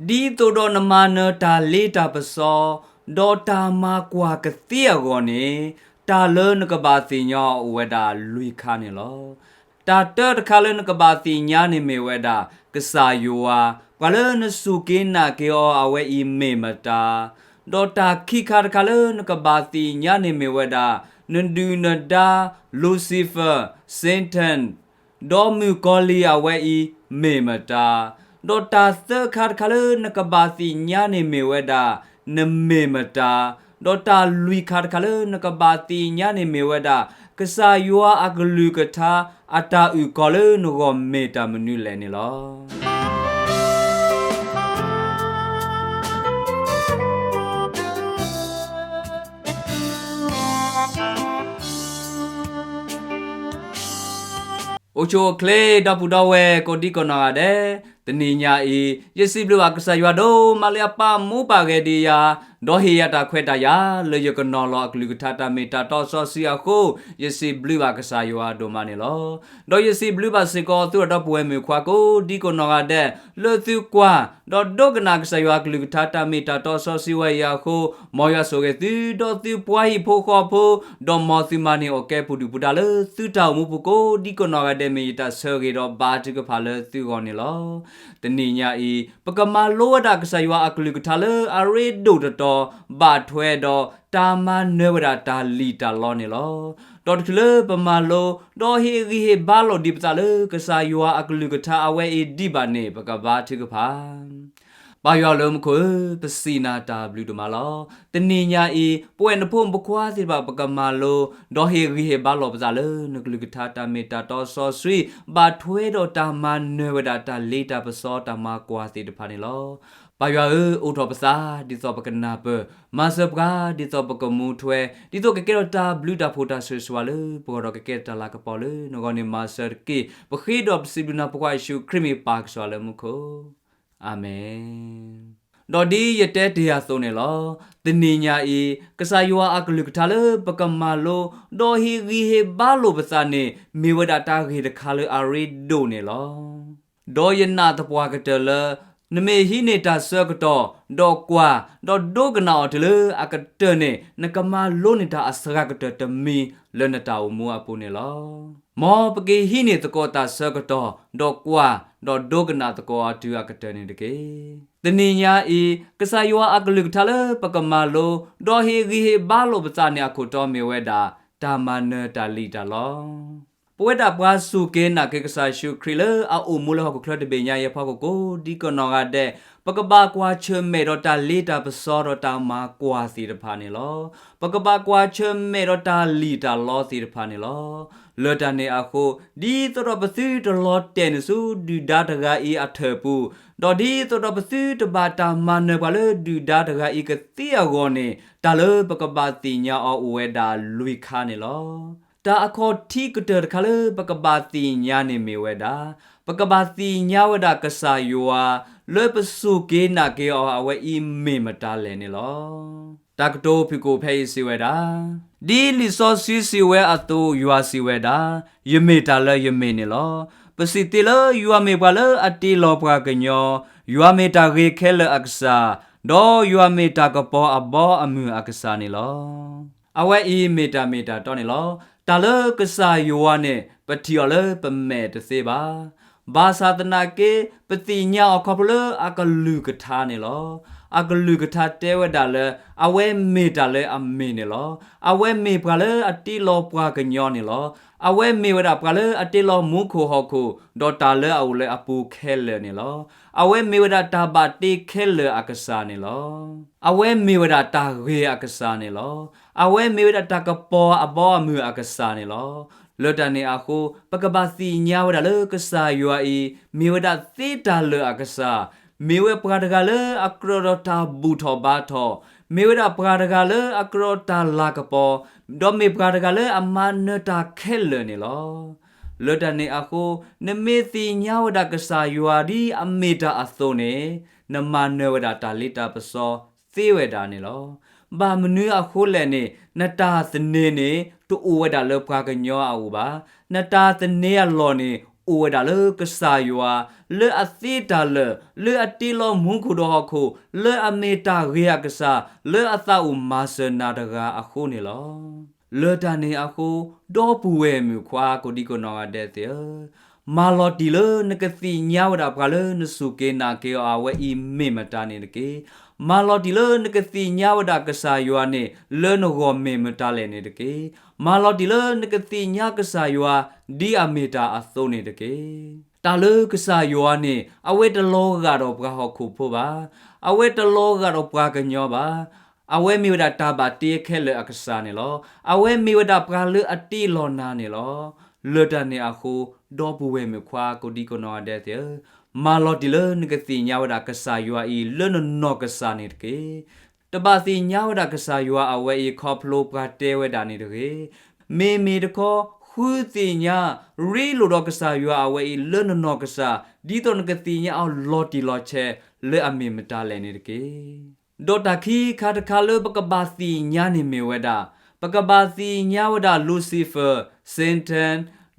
ဒ်သိးဒီးနမၤနၢၤတၢ်လ့တၢ်ပစီ, ဒီးတၢ်မၤကွၢ်ကသ့အဂီၢ်န့ၣ်, တၢ်လၢနကဘၣ်သ့ၣ်ညါအီၤအိၣ်ဝဲဒၣ်လွံၢ်ခါန့ၣ်လီၤ. တၢ်တၢတခါလၢနကဘၣ်သ့ၣ်ညါန့ၣ်မ့ၢ်ဝဲဒၣ် ကစၢ်ယွၤ, ပှၤလၢနစူၢ်က့ၤနာ်က့ၤအီၤအဝဲအံၤမ့ၢ်မတၤ, ဒီးတၢ်ခံခါတခါလၢနကဘၣ်သ့ၣ်ညါန့ၣ်မ့ၢ်ဝဲဒၣ် နဒုၣ်နဒါ Lucifer, Satan, ဒီးမုၣ်ကီၤလံၢ်အဝဲအံၤမ့ၢ်မတၤ, ဒီးတၢ်သၢခါတခါလၢနကဘၣ်သ့ၣ်ညါန့ၣ်မ့ၢ်ဝဲဒၣ် နမ့ၢ်မတၤ, ဒီးတၢ်လွံၢ်ခါတခါလၢနကဘၣ်သ့ၣ်ညါန့ၣ်မ့ၢ်ဝဲဒၣ် ကစၢ်ယွၤအကလုၢ်ကထါအတၢ်အုၣ်ကီၤလၢနဂီၢ်မ့ၢ်တၢ်မနုၤလဲၣ်န့ၣ်လီၤ. အိၣ်ဆူၣ်အိၣ်ချ့ ဒီပုၢ်ဒီဝဲၢ်ကိးဒံကနီၢ်ဂၤဒဲး, တနံၤညါအံၤ ယစံးဘျုးဘၣ်ကစၢ်ယွၤဒိၣ်မးလၢအပာ်မူပာ်ဂဲၤဒံးယၤ, ဒီးဟ့ၣ်ယၤတၢ်ခွဲးတၢ်ယာ် လၢယကနီၤလီၤအကလုၢ်ကထါတၢ်မ့ၢ်တၢ်တီစီဆှံအဃိ, ယစံးဘျုးဘၣ်ကစၢ်ယွၤဒိၣ်မးန့ၣ်လီၤ. ဒီးယစံးဘျုးဘၣ်စ့ၢ်ကီးသုဒီပုၢ်ဝဲၢ်မုၣ်ခွါကိးဒံကနီၢ်ဂၤဒဲး လၢသုကွၢ် ဒီးဒိကနၣ်ကစၢ်ယွၤအကလုၢ်ကထါတၢ်မ့ၢ်တၢ်တီစီဆှံဝဲအံၤအဃိ, မ်ယွၤဆိၣ်ဂ့ၤသု, ဒီးသုပှၤဟံၣ်ဖိဃီဖိ, ဒီးမ်သုမၤန့ၢ်အီၣ်ကဲပူၤဒုၣ်ပူၤဒါလၢသုတၢ်အိၣ်မူပူၤကိးဒံကနီၢ်ဂၤဒဲး မ့ၢ်ယတၢ်ဆၢဂ့ၤဒီးဘါထုကဖၣ်လၢသုဂီၢ်န့ၣ်လီၤ. တနံၤညါအံၤ ပကမၤလိဝဲဒၣ်ကစၢ်ယွၤအကလုၢ်ကထါလၢအရ့ဒိၣ်တတီၤ ဘၣ်ထွဲဒီးတၢ်မၤနၢၤဝဲဒၣ်တၢ်လံၣ်တၢ်လီန့ၣ်လီၤ. ဒီးတချုးလၢပမၤလိ ဒီးဟ့ၣ်ဂံၢ်ဟ့ၣ်ဘါလိာ်ဒံးပသးလၢကစၢ်ယွၤအကလုၢ်ကထါအဝဲအံၤဒံးဘၣ်န့ၣ် ပကဘါထုကဖၣ်. ပၢ်ယွၤလၢမူခိၣ်ဧၢ, ပစံးနၤတၢ်ဘျုးဒိၣ်မးလီၤ. တနံၤညါအံၤ ပဝဲနဖိမုၣ်ဖိခွါသ့ၣ်တဖၣ် ပကမၤလိ ဒီးဟ့ၣ်ဂံၢ်ဟ့ၣ်ဘါလိာ်ပသးလၢနကလုၢ်ကထါတၢ်မ့ၢ်တၢ်တီစီဆှံ ဘၣ်ထွဲဒီးတၢ်မၤနၢၤဝဲဒၣ်တၢ်လ့တၢ်ပစီတၢ်မၤကွၢ်သ့ၣ်တဖၣ်န့ၣ်လီၤ. ပၢ်ယွၤဧၢ, အိးထီၣ်ပသးဒ်သိးပကနၢ်ပၢၢ်, မၤစၢၤပှၤဒ်သိးပကမူထွဲ, ဒ်သိးကကဲထီၣ်တၢ်ဘျုးတၢ်ဖှိၣ်တၢ်ဆိၣ်ဂ့ၤဆိၣ်ဝါလၢပဂီၢ်ဒီးကကဲထီၣ်တၢ်လၤကပီၤလၢနဂီၢ်န့ၣ် မၤစၢၤတက့ၢ်. ပဃ့ဒီးပစံးဘျုးနၤ ပကွၢ်ယ့ၣ်ၡူးခရံာ်မ့ၢ်ပၢ်ကစၢ်လၢမူခိၣ် အၤမ့ၣ်. ဒီးဒ်ယတဲတ့ၢ်အသိးန့ၣ်လီၤ. တနံၤညါအံၤ ကစၢ်ယွၤအကလုၢ်ကထါလၢပကမၤလိ ဒီးဟ့ၣ်ဂံၢ်ဟ့ၣ်ဘါလိာ်ပသးန့ၣ် မ့ၢ်ဝဲဒၣ်တၢ်ဂ့ၢ်တခါလၢအရ့ဒိၣ်န့ၣ်လီၤ. ဒီးယနာ်သပှၢ်ကတၢၢ်လၢ နမ့ၢ်ဟံးန့ၢ်တၢ်ဆၢကတီၢ် ဒီးကွၢ် ဒီးဒိကနၣ်အီၤတုၤလၢအကတၢၢ်န့ၣ် နကမၤလိန့ၢ်တၢ်အစှၤကတၢၢ်တမံၤလၢနတၢ်အိၣ်မူအပူၤန့ၣ်လီၤ. မ်ပကဟံးန့ၢ်သကိးတၢ်ဆၢကတီၢ် ဒီးကွၢ် ဒီးဒိကနၣ်သကိးအီၤတုၤအကတၢၢ်န့ၣ်တက့ၢ်. တနံၤညါအံၤ ကစၢ်ယွၤအကလုၢ်ကထါလၢပကမၤလိ ဒီးဟ့ၣ်ဂံၢ်ဟ့ၣ်ဘါလိာ်ပသးန့ၣ်အခိၣ်တီမ့ၢ်ဝဲဒၣ် တၢ်မၤနၢၤတၢ်လံၣ်တၢ်လီ. ပဝဲဒၣ်ပှၤစူၢ်က့ၤနာ်က့ၤကစၢ်ယ့ၣ်ၡူးခရံာ်လၢအအိၣ်မူလၢဟီၣ်ခိၣ်ချၢတဘ့ၣ်ညါအံၤအဖီခိၣ်ကိးဒံကနီၢ်ဂၤဒဲး ပကဘၣ်ကွၢ်ဆၢၣ်မဲာ်ဒီးတၢ်လ့တၢ်ပစီဒီးတၢ်မၤကွၢ်သ့ၣ်တဖၣ်န့ၣ်လီၤ. ပကဘၣ်ကွၢ်ဆၢၣ်မဲာ်ဒီးတၢ်လံၣ်တၢ်လီသ့ၣ်တဖၣ်န့ၣ်လီၤ. လၢတၢ်န့ၣ်အဃိ ဒ်သိးဒီးပသုတလီၤတဲာ်န့ၢ်ဆူဒုၣ်ဒါတဂၤအံၤအထၢၣ်ပူၤ, ဒီးဒ်သိးဒီးပသုတဘၣ်တၢ်မၤနၢၤပှၤလၢဒုၣ်ဒါတဂၤအံၤကသ့အဂီၢ်န့ၣ် တၢ်လၢပကဘၣ်သ့ၣ်ညါအီၤအိၣ်ဝဲဒၣ်လွံၢ်ခါန့ၣ်လီၤ. တၢ်အခီၣ်ထံးကတၢၢ်တခါလၢပကဘၣ်သ့ၣ်ညါန့ၣ်မ့ၢ်ဝဲဒၣ်, ပကဘၣ်သ့ၣ်ညါဝဲဒၣ်ကစၢ်ယွၤ လၢပစူၢ်က့ၤနာ်က့ၤအီၤအဝဲအံၤမ့ၢ်မတၤလဲၣ်န့ၣ်လီၤ. တၢ်ကတိၤဖုၣ်ကိာ်ဖဲအံၤစံးဝဲဒၣ်, ဒ်လံာ်စီဆှံစံးဝဲအသိး ယွၤစံးဝဲဒၣ်, ယမ့ၢ်တၢ်လၢယမ့ၢ်န့ၣ်လီၤ. ပစံးသ့လၢယွၤမ့ၢ်ပှၤလၢအတ့လီၤပှၤကညီ, ယွၤမ့ၢ်တၢ်ဂ့ၤခဲလၢာ်အကစၢ်, ဒီးယွၤမ့ၢ်တၢ်ကပီၤအဘီအမုၢ်အကစၢ်န့ၣ်လီၤ. အဝဲအံၤမ့ၢ်တၢ်မ့ၢ်တၢ်တီန့ၣ်လီၤ. တၢ်လၢကစၢ်ယွၤန့ၣ် ပထံၣ်အီၤလၢပမဲာ်တသ့ဘၣ်. ဘၣ်ဆၣ်သနာ်က့ ပသ့ၣ်ညါအီၤခီဖျိလၢအကလုၢ်ကထါန့ၣ်လီၤ. အကလုၢ်ကထါတဲဝဲဒၣ်လၢ အဝဲမ့ၢ်တၢ်လၢအမ့ၢ်န့ၣ်လီၤ. အဝဲမ့ၢ်ပှၤလၢအတ့လီၤပှၤကညီန့ၣ်လီၤ. အဝဲမ့ၢ်ဝဲဒၣ်ပှၤလၢအတ့လီၤမူခိၣ်ဟီၣ်ခိၣ် ဒီးတၢ်လၢအအိၣ်လၢအပူၤခဲလၢာ်န့ၣ်လီၤ. အဝဲမ့ၢ်ဝဲဒၣ်တၢ်ဘၣ်တ့ခဲလၢာ်အကစၢ်န့ၣ်လီၤ. အဝဲမ့ၢ်ဝဲဒၣ်တၢ်ဂ့ၤအကစၢ်န့ၣ်လီၤ. အဝဲမ့ၢ်ဝဲဒၣ်တၢ်ကပီၤအဘီအမုၢ်အကစၢ်န့ၣ်လီၤ. လၢတၢ်န့ၣ်အဃိ ပကဘၣ်သ့ၣ်ညါဝဲဒၣ်လၢကစၢ်ယွၤအံၤ မ့ၢ်ဝဲဒၣ်သ့တၢ်လၢာ်အကစၢ်, မ့ၢ်ဝဲပှၤတဂၤလၢအကြၢးဒီးတၢ်ဘူၣ်ထီၣ်ဘါထီၣ်, မ့ၢ်ဝဲဒၣ်ပှၤတဂၤလၢအကြၢးဒီးတၢ်လၤကပီၤ, ဒီးမ့ၢ်ပှၤတဂၤလၢအမၤနၢၤတၢ်ခဲလၢာ်န့ၣ်လီၤ. လၢတၢ်န့ၣ်အဃိ နမ့ၢ်သ့ၣ်ညါဝဲဒၣ်ကစၢ်ယွၤဒ်အမ့ၢ်တၢ်အသိးန့ၣ် နမၤနၢၤဝဲဒၣ်တၢ်လ့တၢ်ပစီသ့ဝဲဒၣ်န့ၣ်လီၤ. ဘၣ်မနုၤအဃိလဲၣ်န့ၣ် နတၢ်သန့ၤန့ၣ် တအိၣ်ဝဲဒၣ်လၢပှၤကညီအအိၣ်ဘၣ်. နတၢ်သန့ၤအလီၢ်န့ၣ် အိၣ်ဝဲဒၣ်လၢကစၢ်ယွၤ လၢအသ့တၢ်လၢာ်, လၢအတ့လီၤမူခိၣ်ဒီးဟီၣ်ခိၣ်, လၢအမ့ၢ်တၢ်ဂ့ၤအကစၢ်, လၢအသးအိၣ်မၤစၢၤနၤတဂၤအဃိန့ၣ်လီၤ. လၢတၢ်န့ၣ်အဃိ, ဒီပုၢ်ဝဲၢ်မုၣ်ခွါ ကိးဒံကနီၢ်ဂၤဒဲးသ့ၣ်ဧၢ, မၤလီၤတံၢ်လၢနကသ့ၣ်ညါဝဲဒၣ်ပှၤလၢနစူၢ်က့ၤနာ်က့ၤအီၤအဝဲအံၤမ့ၢ်မတၤန့ၣ်တက့ၢ်. မၤလီၤတံၢ်လၢနကသ့ၣ်ညါဝဲဒၣ်ကစၢ်ယွၤန့ၣ် လၢနဂီၢ်မ့ၢ်မတၤလဲၣ်န့ၣ်တက့ၢ်. မၤလီၤတံၢ်လၢနကသ့ၣ်ညါကစၢ်ယွၤ ဒ်အမ့ၢ်တၢ်အသိးန့ၣ်တက့ၢ်. တၢ်လၢကစၢ်ယွၤန့ၣ် အဝဲတလီၤဂာ်ဒီးပှၤဟီၣ်ခိၣ်ဖိဘၣ်. အဝဲတလီၤဂာ်ဒီးပှၤကညီဘၣ်. အဝဲမ့ၢ်ဝဲဒၣ်တၢ်ဘၣ်တ့ခဲလၢာ်အကစၢ်န့ၣ်လီၤ. အဝဲမ့ၢ်ဝဲဒၣ်ပှၤလၢအတ့လီၤနၤန့ၣ်လီၤ. လၢတၢ်န့ၣ်အဃိ, ဒီပုၢ်ဝဲၢ်မုၣ်ခွါ ကိးဒံကနီၢ်ဂၤဒဲးသ့ၣ်ဧၢ, မၤလီၤတံၢ်လၢနကသ့ၣ်ညါဝဲဒၣ်ကစၢ်ယွၤအံၤ လၢနနီၢ်ကစၢ်န့ၣ်တက့ၢ်. တဘၣ်သ့ၣ်ညါဝဲဒၣ်ကစၢ်ယွၤအဝဲအံၤ ခီဖျိပှၤတဲဝဲဒၣ်န့ၣ်တဂ့ၤ. မ့မ့ၢ်တခီ, ဃုသ့ၣ်ညါ, ရ့လိာ်ဒီးကစၢ်ယွၤအဝဲအံၤ လၢနနီၢ်ကစၢ်, ဒ်သိးနကသ့ၣ်ညါအီၤလီၤတံၢ်လီၤဆဲး လၢအမ့ၢ်မတၤလဲၣ်န့ၣ်တက့ၢ်. ဒီးတၢ်ခံခါတခါလၢပကဘၣ်သ့ၣ်ညါန့ၣ်မ့ၢ်ဝဲဒၣ်, ပကဘၣ်သ့ၣ်ညါဝဲဒၣ် Lucifer, Satan,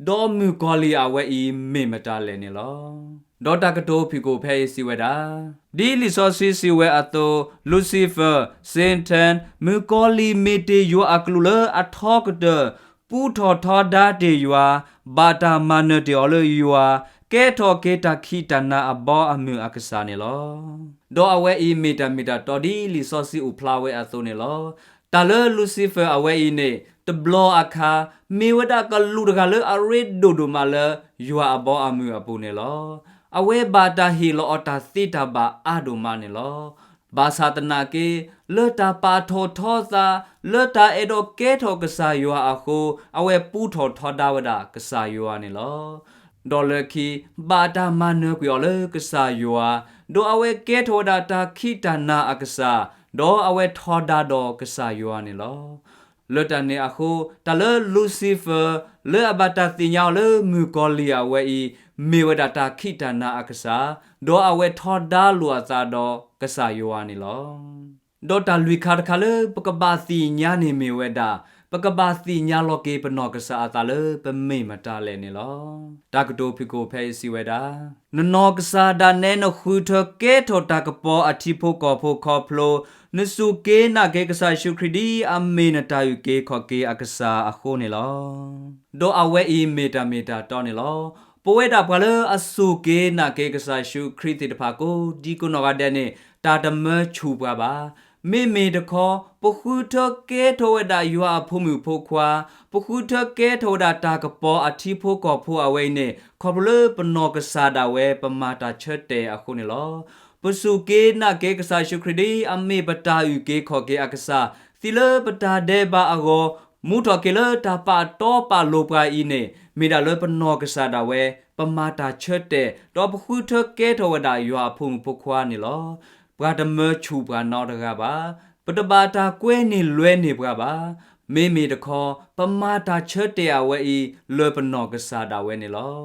ဒီးမုၣ်ကီၤလံၢ်အဝဲအံၤ မ့ၢ်မတၤလဲၣ်န့ၣ်လီၤ. ဒီးတၢ်ကတိၤဖုၣ်ကိာ်ဖဲအံၤစံးဝဲဒၣ်, ဒ်လံာ်စီဆှံစံးဝဲအသိး, Lucifer, Satan, မုၣ်ကီၤလံၢ်မ့ၢ်တ့ၢ်ယွၤအကလူးလၢအထီကတၢၢ်, ပူထီၣ်ထီဒါတ့ၢ်ယွၤ, ဘၣ်တၢ်မၤနၢၤတ့ၢ်အီၤလၢယွၤ, ကဲထီၣ်က့ၤတၢ်ခံးတၢ်နၤအဘီအမုၢ်အကစၢ်န့ၣ်လီၤ. ဒီးအဝဲအံၤမ့ၢ်တၢ်မ့ၢ်တၢ်တီဒ်လံာ်စီဆှံအိၣ်ဖျါဝဲအသိးန့ၣ်လီၤ. တၢ်လၢ Lucifer အဝဲအံၤန့ၣ် တဘျီအခါ မ့ၢ်ဝဲဒၣ်ကလူးတဂၤလၢအရ့ဒိၣ်ဒိၣ်မးလၢ ယွၤအဘီအမုၢ်အပူၤန့ၣ်လီၤ. အဝဲဘၣ်တၢ်ဟ့ၣ်လီၤအီၤတၢ်သ့တၢ်ဘၣ်အါဒိၣ်မးန့ၣ်လီၤ. ဘၣ်ဆၣ်သနာ်က့ လၢတၢ်ပာ်ထီၣ်ထီသး လၢတၢ်အဲၣ်ဒိးကဲထီၣ်ကစၢ်ယွၤအဃိ အဝဲပူထီၣ်ထီဒါဝဲဒၣ်ကစၢ်ယွၤန့ၣ်လီၤ. ဒီးလၢခံ ဘၣ်တၢ်မၤနၢၤကွံာ်အီၤလၢကစၢ်ယွၤ, ဒီးအဝဲကဲထီၣ်ဝဲဒၣ်တၢ်ခံးတၢ်နၤအကစၢ်, ဒီးအဝဲထီဒါဒီးကစၢ်ယွၤန့ၣ်လီၤ. လၢတၢ်န့ၣ်အဃိ တၢ်လၢ Lucifer လၢအဘၣ်တၢ်သ့ၣ်ညါအီၤလၢမုၣ်ကီၤလံၢ်အဝဲအံၤ မ့ၢ်ဝဲဒၣ်တၢ်ခံးတၢ်နၤအကစၢ်, ဒီးအဝဲထီဒါလိာ်အသးဒီးကစၢ်ယွၤန့ၣ်လီၤ. ဒီးတၢ်လွံၢ်ခါတခါလၢပကဘၣ်သ့ၣ်ညါန့ၣ်မ့ၢ်ဝဲဒၣ်, ပကဘၣ်သ့ၣ်ညါလီၤက့ၤပနီၢ်ကစၢ်အသးလၢပမ့ၢ်မတၤလဲၣ်န့ၣ်လီၤ. တၢ်ကတိၤဖုၣ်ကိာ်ဖဲအံၤစံးဝဲဒၣ်, နနီၢ်ကစၢ်ဒၣ်နဲနဃုထၢကဲထီၣ်တၢ်ကပီၤအထံဖိကီၢ်ဖိခီဖျိ နစူၢ်က့ၤနာ်က့ၤကစၢ်ယ့ၣ်ၡူးခရံာ်ဒ်အမ့ၢ်နတၢ်အုၣ်က့ၤခီၣ်က့ၤအကစၢ်အဃိန့ၣ်လီၤ. ဒီးအဝဲအံၤမ့ၢ်တၢ်မ့ၢ်တၢ်တီန့ၣ်လီၤ. ပဝဲဒၣ်ပှၤလၢအစူၢ်က့ၤနာ်က့ၤကစၢ်ယ့ၣ်ၡူးခရံာ်သ့ၣ်တဖၣ်ကိးဒံကိးနီၢ်ဂၤဒဲးန့ၣ် တၢ်တမၢဆူၣ်ပှၤဘၣ်. မ့မ့ၢ်တခီ ပဃုထၢကဲထီၣ်ဝဲဒၣ်ယွၤအဖိမုၣ်ဖိခွါ, ပဃုထၢကဲထီၣ်ဝဲဒၣ်တၢ်ကပီၤအထံဖိကီၢ်ဖိအဝဲအံၤန့ၣ် ခီဖျိလၢပနီၢ်ကစၢ်ဒၣ်ဝဲပမၤတၢ်ဆၢတဲာ်အဃိန့ၣ်လီၤ. ပစူၢ်က့ၤနာ်က့ၤကစၢ်ယ့ၣ်ၡူးခရံာ်ဒ်အမ့ၢ်ပတၢ်အုၣ်က့ၤခီၣ်က့ၤအကစၢ်, သံလၢပတၢ်ဒဲးဘးအဂီၢ်, မူထီၣ်က့ၤလၢတၢ်ပာ်တီပာ်လိၤပှၤအံၤန့ၣ် မ့ၢ်ဒၣ်လၢပနီၢ်ကစၢ်ဒၣ်ဝဲ ပမၤတၢ်ဆၢတဲာ် ဒီးပဃုထၢကဲထီၣ်ဝဲဒၣ်ယွၤအဖိမုၣ်ဖိခွါန့ၣ်လီၤ. ပှၤတမၢဆူၣ်ပှၤနီတဂၤဘၣ်. ပတဘၣ်တၢ်ကွဲန့ၢ်လွဲန့ၢ်ပှၤဘၣ်. မ့မ့ၢ်တခီ ပမၤတၢ်ဆၢတဲာ်အဝဲအံၤ လၢပနီၢ်ကစၢ်ဒၣ်ဝဲန့ၣ်လီၤ.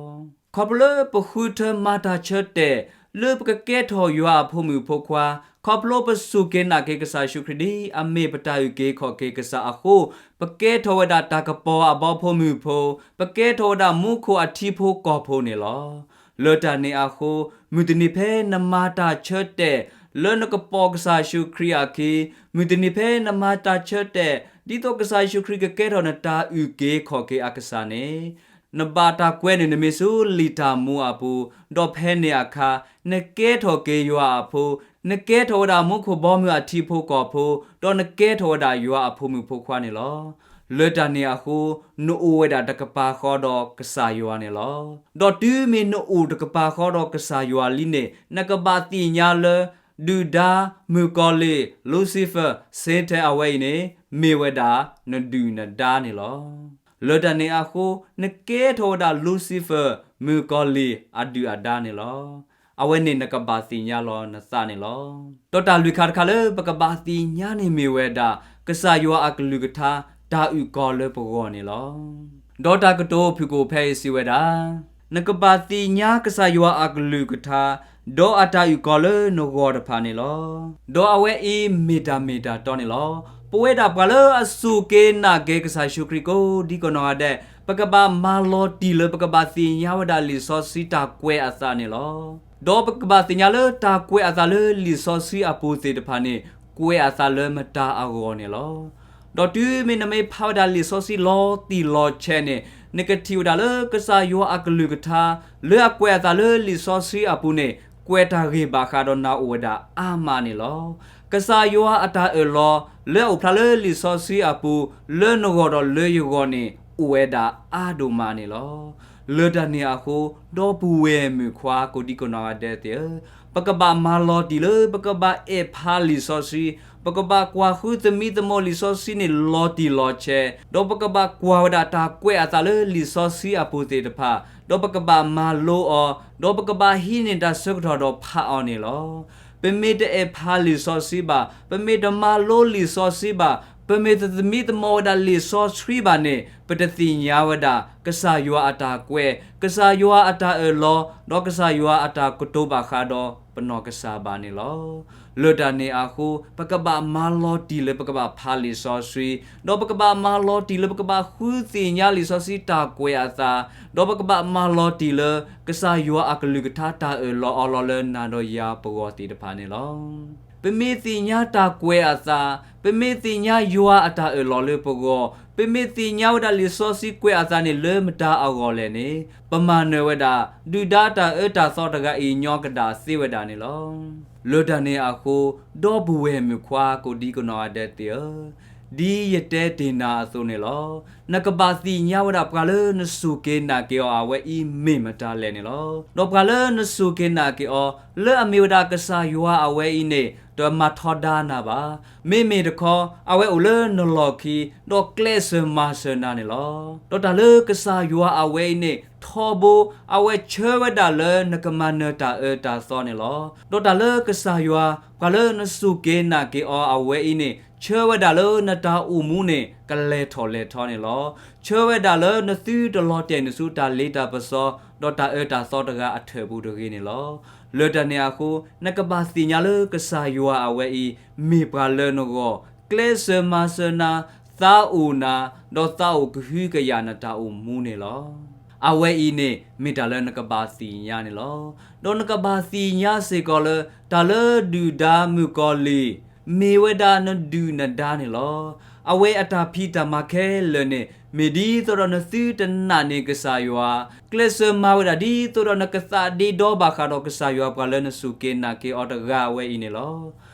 ခီဖျိလၢပဃုထၢမၤတၢ်ဆၢတဲာ် လၢပကကဲထီၣ်ယွၤအဖိမုၣ်ဖိခွါ, ခီဖျိပစူၢ်က့ၤနာ်က့ၤကစၢ်ယ့ၣ်ၡူးခရံာ်ဒ်အမ့ၢ်ပတၢ်အုၣ်က့ၤခီၣ်က့ၤကစၢ်အဃိ, ပကဲထီၣ်ဝဲဒၣ်တၢ်ကပီၤအဘီဖိမုၢ်ဖိ, ပကဲထီၣ်ဝဲဒၣ်မူခိၣ်အထံဖိကီၢ်ဖိန့ၣ်လီၤ. လၢတၢ်န့ၣ်အဃိ, မုၢ်တနံၤဖဲနမၤတၢ်ဆၢတဲာ် လၢနကပီၤကစၢ်ယ့ၣ်ၡူးခရံာ်အခံ, မုၢ်တနံၤဖဲနမၤတၢ်ဆၢတဲာ် ဒ်သိးကစၢ်ယ့ၣ်ၡူးခရံာ်ကကဲထီၣ်နတၢ်အုၣ်က့ၤခီၣ်က့ၤအကစၢ်န့ၣ် နဘၣ်တၢ်ကွဲန့ၢ်နမ့ၢ်ဆူလံာ်တၢ်မူအပူၤ, ဒီးဖဲန့ၣ်အခါ နကဲထီၣ်က့ၤယွၤအဖိ, နကဲထီၣ်ဝဲဒၣ်မူခိၣ်ဘီမုၢ်အထံဖိကီၢ်ဖိ, ဒီးနကဲထီၣ်ဝဲဒၣ်ယွၤအဖိမုၣ်ဖိခွါန့ၣ်လီၤ. လၢတၢ်န့ၣ်အဃိ, နအိၣ်ဝဲဒၣ်တကပၤဃီဒီးကစၢ်ယွၤန့ၣ်လီၤ. ဒီးတုၤမ့ၢ်နအိၣ်တကပၤဃီဒီးကစၢ်ယွၤလံန့ၣ် နကဘၣ်သ့ၣ်ညါလၢ ဒုၣ်ဒါ မုၣ်ကီၤလံၢ် Lucifer, Satan အဝဲအံၤန့ၣ် မ့ၢ်ဝဲဒၣ်နဒုၣ်နဒါန့ၣ်လီၤ. လၢတၢ်န့ၣ်အဃိ, နကဲထီၣ်ဝဲဒၣ် Lucifer မုၣ်ကီၤလံၢ်အဒုၣ်အဒါန့ၣ်လီၤ. အဝဲန့ၣ်နကဘၣ်သ့ၣ်ညါလီၤနသးန့ၣ်လီၤ. ဒီးတၢ်လွံၢ်ခါတခါလၢပကဘၣ်သ့ၣ်ညါန့ၣ်မ့ၢ်ဝဲဒၣ် ကစၢ်ယွၤအကလုၢ်ကထါ တၢ်အုၣ်ကီၤလၢပဂီၢ်န့ၣ်လီၤ. ဒီးတၢ်ကတိၤဖုၣ်ကိာ်ဖဲအံၤစံးဝဲဒၣ်, နကဘၣ်သ့ၣ်ညါကစၢ်ယွၤအကလုၢ်ကထါ, ဒီးအတၢ်အုၣ်ကီၤလၢနဂီၢ်တဖၣ်န့ၣ်လီၤ. ဒီးအဝဲအံၤမ့ၢ်တၢ်မ့ၢ်တၢ်တီန့ၣ်လီၤ. ပဝဲဒၣ်ပှၤလၢအစူၢ်က့ၤနာ်က့ၤကစၢ်ယ့ၣ်ၡူးခရံာ်ကိးဒံကိးနီၢ်ဂၤဒဲး, ပကဘၣ်မၤလီၤတံၢ်လၢပကဘၣ်သ့ၣ်ညါဝဲဒၣ်လံာ်စီဆှံတၢ်ကွဲးအသးန့ၣ်လီၤ. ဒီးပကဘၣ်သ့ၣ်ညါလၢတၢ်ကွဲးအသးလၢလံာ်စီဆှံအပူၤသ့ၣ်တဖၣ်န့ၣ် ကွဲးအသးလၢမတၤအဂီၢ်န့ၣ်လီၤ. ဒီးတုၤမ့ၢ်နမ့ၢ်ဖးဝဲဒၣ်လံာ်စီဆှံလီၤတံၢ်လီၤဆဲးန့ၣ် နကထံၣ်ဝဲဒၣ်လၢကစၢ်ယွၤအကလုၢ်ကထါ လၢအကွဲးအသးလၢလံာ်စီဆှံအပူၤန့ၣ် ကွဲးတၢ်ဂ့ၢ်ဘၣ်ဃးဒီးနၤအိၣ်ဝဲဒၣ်အါမးန့ၣ်လီၤ. ကစၢ်ယွၤအတၢ်အၢၣ်လီၤ လၢအအိၣ်ဖျါလၢလံာ်စီဆှံအပူၤ လၢနဂီၢ်ဒီးလၢယဂီၢ်န့ၣ် အိၣ်ဝဲဒၣ်အါဒိၣ်မးန့ၣ်လီၤ. လၢတၢ်န့ၣ်အဃိ ဒီပုၢ်ဝဲၢ်မုၣ်ခွါကိးဒံကနီၢ်ဂၤဒဲးသ့ၣ်ဧၢ, ပကဘၣ်မၤလီၤတံၢ်လၢပကဘၣ်အဲၣ်ဖးလံာ်စီဆှံ, ပကဘၣ်ကွၢ်ဃုသမံသမိးလံာ်စီဆှံန့ၣ်လီၤတံၢ်လီၤဆဲး, ဒီးပကဘၣ်ကွၢ်ဝဲဒၣ်တၢ်ကွဲးအသးလၢလံာ်စီဆှံအပူၤသ့ၣ်တဖၣ်, ဒီးပကဘၣ်မၤလိအီၤ, ဒီးပကဘၣ်ဟံးန့ၢ်တၢ်ဆၢကတီၢ်ဒီးဖးအီၤန့ၣ်လီၤ. ပမ့ၢ်တအဲၣ်ဖးလံာ်စီဆှံဘၣ်, ပမ့ၢ်တမၤလိလံာ်စီဆှံဘၣ်, ပမ့ၢ်တသမံသမိးဝဲဒၣ်လံာ်စီဆှံဘၣ်န့ၣ် ပတသ့ၣ်ညါဝဲဒၣ် ကစၢ်ယွၤအတၢ်ကွဲး, ကစၢ်ယွၤအတၢ်အၢၣ်လီၤ, ဒီးကစၢ်ယွၤအတၢ်ကတိၤဘၣ်ဃးဒီးပနီၢ်ကစၢ်ဘၣ်န့ၣ်လီၤ. လၢတၢ်န့ၣ်အဃိ ပကဘၣ်မၤလီၤတံၢ်လၢပကဘၣ်ဖးလံာ်စီဆှံ, ဒီးပကဘၣ်မၤလီၤတံၢ်လၢပကဘၣ်ဃုသ့ၣ်ညါလံာ်စီဆှံတၢ်ကွဲးအသး, ဒီးပကဘၣ်မၤလီၤတံၢ်လၢ ကစၢ်ယွၤအကလုၢ်ကထါတၢ်အၢၣ်လီၤအီလီၤလၢနၤဒီးယၤပဂီၢ်သ့ၣ်တဖၣ်န့ၣ်လီၤ. ပမ့ၢ်သ့ၣ်ညါတၢ်ကွဲးအသး, ပမ့ၢ်သ့ၣ်ညါယွၤအတၢ်အၢၣ်လီၤလၢပဂီၢ်, ပမ့ၢ်သ့ၣ်ညါဝဲဒၣ်လံာ်စီဆှံကွဲးအသးန့ၣ်လၢမတၤအဂီၢ်လဲၣ်န့ၣ် ပမၤနၢၤဝဲဒၣ် ဒုၣ်ဒါတၢ်အၢတၢ်သီတဂၤအံၤညီကဒၣ်သ့ဝဲဒၣ်န့ၣ်လီၤ. လၢတၢ်န့ၣ်အဃိ ဒီပုၢ်ဝဲၢ်မုၣ်ခွါကိးဒံကနီၢ်ဂၤဒဲးသ့ၣ်ဧၢ, ဒ်ယတဲတ့ၢ်နၤအသိးန့ၣ်လီၤ. နကဘၣ်သ့ၣ်ညါဝဲဒၣ်ပှၤလၢနစူၢ်က့ၤနာ်က့ၤအီၤအဝဲအံၤမ့ၢ်မတၤလဲၣ်န့ၣ်လီၤ. ဒီးပှၤလၢနစူၢ်က့ၤနာ်က့ၤအီၤ လၢအမ့ၢ်ဝဲဒၣ်ကစၢ်ယွၤအဝဲအံၤန့ၣ် တမၤထီဒါနၤဘၣ်. မ့မ့ၢ်တခီ အဝဲအိၣ်လၢနလီၢ်ခံ ဒီးကျဲးစၢးမၤစၢၤနၤန့ၣ်လီၤ. ဒီးတၢ်လၢကစၢ်ယွၤအဝဲအံၤန့ၣ် ထီဘိ အဝဲဆၢဝဲဒၣ်လၢနကမၤနၢၤတၢ်အၢတၢ်သီန့ၣ်လီၤ. ဒီးတၢ်လၢကစၢ်ယွၤ ပှၤလၢနစူၢ်က့ၤနာ်က့ၤအီၤအဝဲအံၤန့ၣ် ဆၢဝဲဒၣ်လၢနတၢ်အိၣ်မူန့ၣ် ကလဲၤထီၣ်လဲၤထီန့ၣ်လီၤ. ဆၢဝဲဒၣ်လၢနသုတလီၤတဲာ်နုာ်ဆူတၢ်လ့တၢ်ပစီ ဒီးတၢ်အၢတၢ်သီတဂၤအထၢၣ်ပူၤတဂ့ၤန့ၣ်လီၤ. လၢတၢ်န့ၣ်အဃိ နကဘၣ်သ့ၣ်ညါလၢကစၢ်ယွၤအဝဲအံၤ မ့ၢ်ပှၤလၢနဂီၢ်, ကျဲးစၢးမၤစၢၤနၤ, သးအိၣ်နၤ, ဒီးသးအိၣ်ကဟုကယာ်နတၢ်အိၣ်မူန့ၣ်လီၤ. အဝဲအံၤန့ၣ် မ့ၢ်တၢ်လၢနကဘၣ်သ့ၣ်ညါန့ၣ်လီၤ. ဒီးနကဘၣ်သ့ၣ်ညါစ့ၢ်ကီးလၢ တၢ်လၢဒုၣ်ဒါမုၣ်ကီၤလံၢ် မ့ၢ်ဝဲဒၣ်နဒုၣ်နဒါန့ၣ်လီၤ. အဝဲအတၢ်ဖံးတၢ်မၤခဲလၢာ်န့ၣ် မ့ၢ်ဒ်သိးဒီးနသုတနာ်န့ၢ်ကစၢ်ယွၤ, ကျဲးစၢးမၤဝဲဒၣ်ဒ်သိးဒီးနကသးဒ့ဒီဘၣ်ဃးဒီးကစၢ်ယွၤပှၤလၢနစူၢ်က့ၤနာ်က့ၤအီၤတဂၤအဝဲအံၤန့ၣ်လီၤ.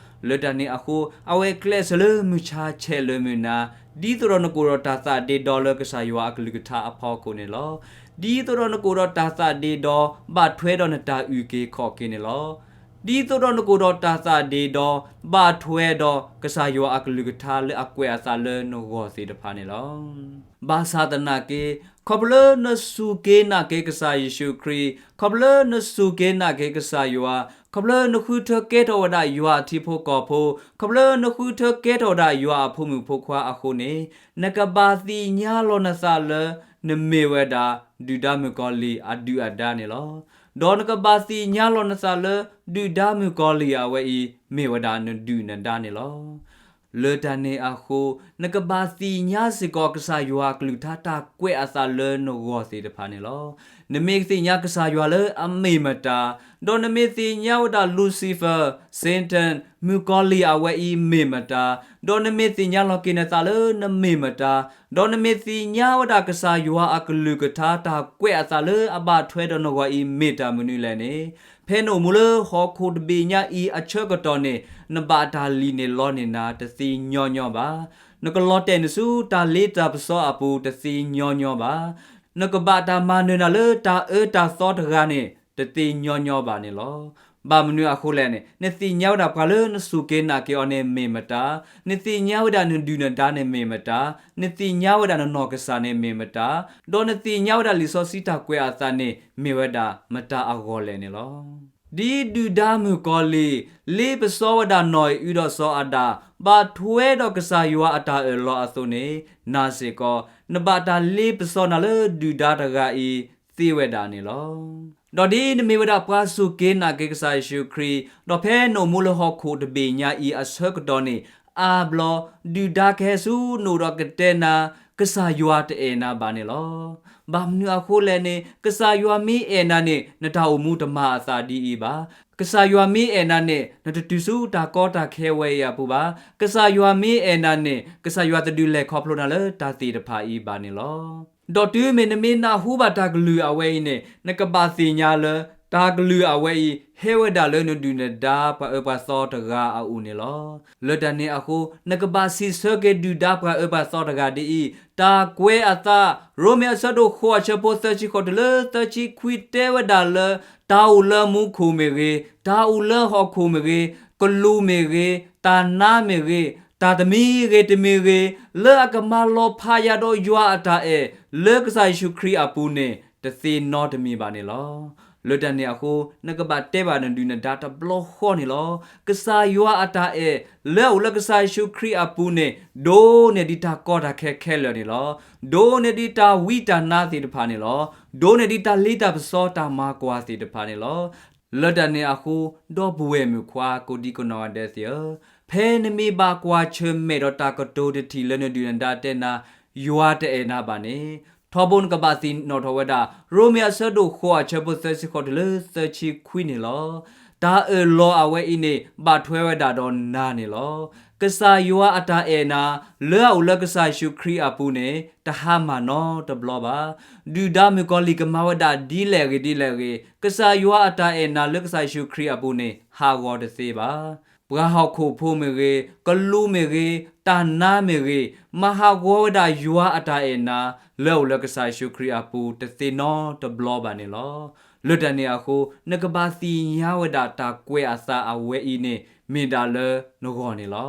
လၢတၢ်န့ၣ်အဃိ အဝဲကျဲးစၢးလၢမုၢ်ဆါဆဲးလၢမုၢ်နၤ ဒ်သိးဒီးနကအိၣ်ဒီးတၢ်သးဒ့ဒီလၢကစၢ်ယွၤအကလုၢ်ကထါအဖီခိၣ်န့ၣ်လီၤ. ဒ်သိးဒီးနကအိၣ်ဒီးတၢ်သးဒ့ဒီ ဘၣ်ထွဲဒီးနတၢ်အုၣ်က့ၤခီၣ်က့ၤန့ၣ်လီၤ. ဒ်သိးဒီးနကအိၣ်ဒီးတၢ်သးဒ့ဒီ ဘၣ်ထွဲဒီးကစၢ်ယွၤအကလုၢ်ကထါလၢအကွဲးအသးလၢနဂီၢ်သ့ၣ်တဖၣ်န့ၣ်လီၤ. ဘၣ်ဆၣ်သနာ်က့ ခီဖျိလၢနစူၢ်က့ၤနာ်က့ၤကစၢ်ယ့ၣ်ၡူးခရံာ်, ခီဖျိလၢနစူၢ်က့ၤနာ်က့ၤကစၢ်ယွၤ, ခီဖျိလၢနဃုထၢကဲထီၣ်ဝဲဒၣ်ယွၤအထံဖိကီၢ်ဖိ, ခီဖျိလၢနဃုထၢကဲထီၣ်ဝဲဒၣ်ယွၤအဖိမုၣ်ဖိခွါအဃိန့ၣ် နကဘၣ်သ့ၣ်ညါလီၤနသးလၢ နမ့ၢ်ဝဲဒၣ် ဒုၣ်ဒါမုၣ်ကီၤလံၢ်အဒုၣ်အဒါန့ၣ်လီၤ. ဒီးနကဘၣ်သ့ၣ်ညါလီၤနသးလၢ ဒုၣ်ဒါမုၣ်ကီၤလံၢ်အဝဲအံၤ မ့ၢ်ဝဲဒၣ်နဒုၣ်နဒါန့ၣ်လီၤ. လၢတၢ်န့ၣ်အဃိ နကဘၣ်သ့ၣ်ညါစ့ၢ်ကီးကစၢ်ယွၤအကလုၢ်ကထါတၢ်ကွဲးအသးလၢနဂီၢ်သ့ၣ်တဖၣ်န့ၣ်လီၤ. နမ့ၢ်သ့ၣ်ညါကစၢ်ယွၤလၢအမ့ၢ်မတၤ, ဒီးနမ့ၢ်သ့ၣ်ညါဝဲဒၣ် Lucifer, Satan, မုၣ်ကီၤလံၢ်အဝဲအံၤမ့ၢ်မတၤ, ဒီးနမ့ၢ်သ့ၣ်ညါလီၤက့ၤနသးလၢနမ့ၢ်မတၤ, ဒီးနမ့ၢ်သ့ၣ်ညါဝဲဒၣ်ကစၢ်ယွၤအကလုၢ်ကထါတၢ်ကွဲးအသးလၢအဘၣ်ထွဲဒီးနဂီၢ်အံၤမ့ၢ်တၢ်မနုၤလဲၣ်န့ၣ်, ဖဲနအိၣ်မူလၢဟီၣ်ခိၣ်တဘ့ၣ်ညါအံၤအဆၢကတီၢ်န့ၣ် နဘၣ်တၢ်လံၣ်န့ၢ်လီန့ၢ်နၤတသ့ညီညီဘၣ်. နကလီၤတဲာ်နုာ်ဆူတၢ်လ့တၢ်ပစီအပူၤတသ့ညီညီဘၣ်. နကဘၣ်တၢ်မၤနၢၤနၤလၢတၢ်အၢတၢ်သီတဂၤန့ၣ် တသ့ညီညီဘၣ်န့ၣ်လီၤ. ဘၣ်မနုၤအဃိလဲၣ်န့ၣ် နသ့ၣ်ညါဝဲဒၣ်ပှၤလၢနစူၢ်က့ၤနာ်က့ၤအီၤန့ၣ်မ့ၢ်မတၤ, နသ့ၣ်ညါဝဲဒၣ်နဒုၣ်နဒါန့ၣ်မ့ၢ်မတၤ, နသ့ၣ်ညါဝဲဒၣ်နနီၢ်ကစၢ်န့ၣ်မ့ၢ်မတၤ, ဒီးနသ့ၣ်ညါဝဲဒၣ်လံာ်စီဆှံတၢ်ကွဲးအသးန့ၣ် မ့ၢ်ဝဲဒၣ်မတၤအဂီၢ်လဲၣ်န့ၣ်လီၤ. ဒ်ဒုၣ်ဒါမုၣ်ကီၤလံၢ် လ့ပစီဝဲဒၣ်နီၢ်အံၤအုဒီးစီၤအၤဒၣ် ဘၣ်ထွဲဒီးကစၢ်ယွၤအတၢ်အၢၣ်လီၤအသိးန့ၣ်, နၤစ့ၢ်ကီး နဘၣ်တၢ်လ့ပစီနၤလၢဒုၣ်ဒါတဂၤအံၤသ့ဝဲဒၣ်န့ၣ်လီၤ. ဒီးဒ်နမ့ၢ်ဝဲဒၣ်ပှၤစူၢ်က့ၤနာ်က့ၤကစၢ်ယ့ၣ်ၡူးခရံာ်, ဒီးဖဲနအိၣ်မူလၢဟီၣ်ခိၣ်တဘ့ၣ်ညါအံၤအဆၢကတီၢ်န့ၣ် အါဘျီ ဒုၣ်ဒါကဟဲဆူနအိၣ်ဒီးကတဲနၤ, ကစၢ်ယွၤတအဲၣ်နၤဘၣ်န့ၣ်လီၤ. ဘၣ်မနုၤအဃိလဲၣ်န့ၣ် ကစၢ်ယွၤမ့ၢ်အဲၣ်နၤန့ၣ် နတၢ်အိၣ်မူတမၤအသးဒ်အံၤဘၣ်. ကစၢ်ယွၤမ့ၢ်အဲၣ်နၤန့ၣ် နတတုၤဆူတၢ်ကီတၢ်ခဲဝဲအံၤအပူၤဘၣ်. ကစၢ်ယွၤမ့ၢ်အဲၣ်နၤန့ၣ် ကစၢ်ယွၤတဒုးလဲၤခီဖျိနၤလၢတၢ်သ့ၣ်တဖၣ်အံၤဘၣ်န့ၣ်လီၤ. ဒီးတုၤမ့ၢ်နမ့ၢ်နၢ်ဟူဘၣ်တၢ်ကလုၢ်အဝဲအံၤန့ၣ် နကဘၣ်သ့ၣ်ညါလၢ တၢ်ကလုၢ်အဝဲအံၤ ဟဲဝဲဒၣ်လၢနဒုၣ်နဒါပှၤအၢပှၤသီတဂၤအအိၣ်န့ၣ်လီၤ. လၢတၢ်န့ၣ်အဃိ နကဘၣ်စံးဆၢက့ၤဒုၣ်ဒါပှၤအၢပှၤသီတဂၤဒ်အံၤ, တၢ်ကွဲးအသး, ရိမ့ၤအဆၢဒိၣ်ဃိးအဆၢဖိသၢဆံဃိးတုၤလၢသၢဆံခွံတဲဝဲဒၣ်လၢ တၢ်အိၣ်လၢမူခိၣ်မ့ၢ်ဂ့ၤ, တၢ်အိၣ်လၢဟီၣ်ခိၣ်မ့ၢ်ဂ့ၤ, ကလူးမ့ၢ်ဂ့ၤ, တၢ်နါမ့ၢ်ဂ့ၤ, တၢ်တမံၤဂ့ၤတမံၤဂ့ၤ, လၢအကမၤလီၤဖးယၤဒီးယွၤအတၢ်အဲၣ် လၢကစၢ်ယ့ၣ်ၡူးခရံာ်အပူၤန့ၣ် တသ့နီတမံၤဘၣ်န့ၣ်လီၤ. လၢတၢ်န့ၣ်အဃိ နကဘၣ်တဲဘၣ်နဒုၣ်နဒါတဘျီဃီန့ၣ်လီၤ. ကစၢ်ယွၤအတၢ်အဲၣ် လၢအအိၣ်လၢကစၢ်ယ့ၣ်ၡူးခရံာ်အပူၤန့ၣ် ဒိၣ်န့ၢ်ဒံးတၢ်ကီတၢ်ခဲခဲလၢာ်န့ၣ်လီၤ. ဒိၣ်န့ၢ်ဒံးတၢ်ဝံတၢ်နါသ့ၣ်တဖၣ်န့ၣ်လီၤ. ဒိၣ်န့ၢ်ဒံးတၢ်လ့တၢ်ပစီတၢ်မၤကွၢ်သ့ၣ်တဖၣ်န့ၣ်လီၤ. လၢတၢ်န့ၣ်အဃိ ဒီပုၢ်ဝဲၢ်မုၣ်ခွါကိးဒံကနီၢ်ဂၤဒဲးသ့ၣ်ဧၢ, ဖဲနမ့ၢ်ဘၣ်ကွၢ်ဆၢၣ်မဲာ်ဒီးတၢ်ကတိၤတထံၣ်လၢနဒုၣ်နဒါတဲနၤ ယွၤတအဲၣ်နၤဘၣ်န့ၣ်, ထီဘိနကဘၣ်သ့ၣ်နီၣ်ထီၣ်ဝဲဒၣ် ရိမ့ၤအဆၢဒိၣ်ဃိးအဆၢဖိသၢဆံဃိးတုၤလၢသၢဆံခွံန့ၣ်လီၤ. တၢ်အၢၣ်လီၤအဝဲအံၤန့ၣ် ဘၣ်ထွဲဝဲဒၣ်ဒီးနၤန့ၣ်လီၤ. ကစၢ်ယွၤအတၢ်အဲၣ်နၤ လၢအအိၣ်လၢကစၢ်ယ့ၣ်ၡူးခရံာ်အပူၤန့ၣ် တဟါမၢ်နီတဘျီဘၣ်. ဒုၣ်ဒါမုၣ်ကီၤလံၢ်ကမၤဝဲဒၣ်ဒ်လဲၣ်ဂ့ၤဒ်လဲၣ်ဂ့ၤ, ကစၢ်ယွၤအတၢ်အဲၣ်နၤလၢကစၢ်ယ့ၣ်ၡူးခရံာ်အပူၤန့ၣ် ဟးဂီၤတသ့ဘၣ်. ပှၤဟီၣ်ခိၣ်ဖိမ့ၢ်ဂ့ၤ, ကလူးမ့ၢ်ဂ့ၤ, တၢ်နါမ့ၢ်ဂ့ၤ, မၤဟးဂီၤဝဲဒၣ်ယွၤအတၢ်အဲၣ်နၤ လၢအအိၣ်လၢကစၢ်ယ့ၣ်ၡူးခရံာ်အပူၤတသ့နီတဘျီဘၣ်န့ၣ်လီၤ. လၢတၢ်န့ၣ်အဃိ နကဘၣ်သ့ၣ်ညါဝဲဒၣ်တၢ်ကွဲးအသးအဝဲအံၤန့ၣ် မ့ၢ်ဒၣ်လၢနဂီၢ်န့ၣ်လီၤ.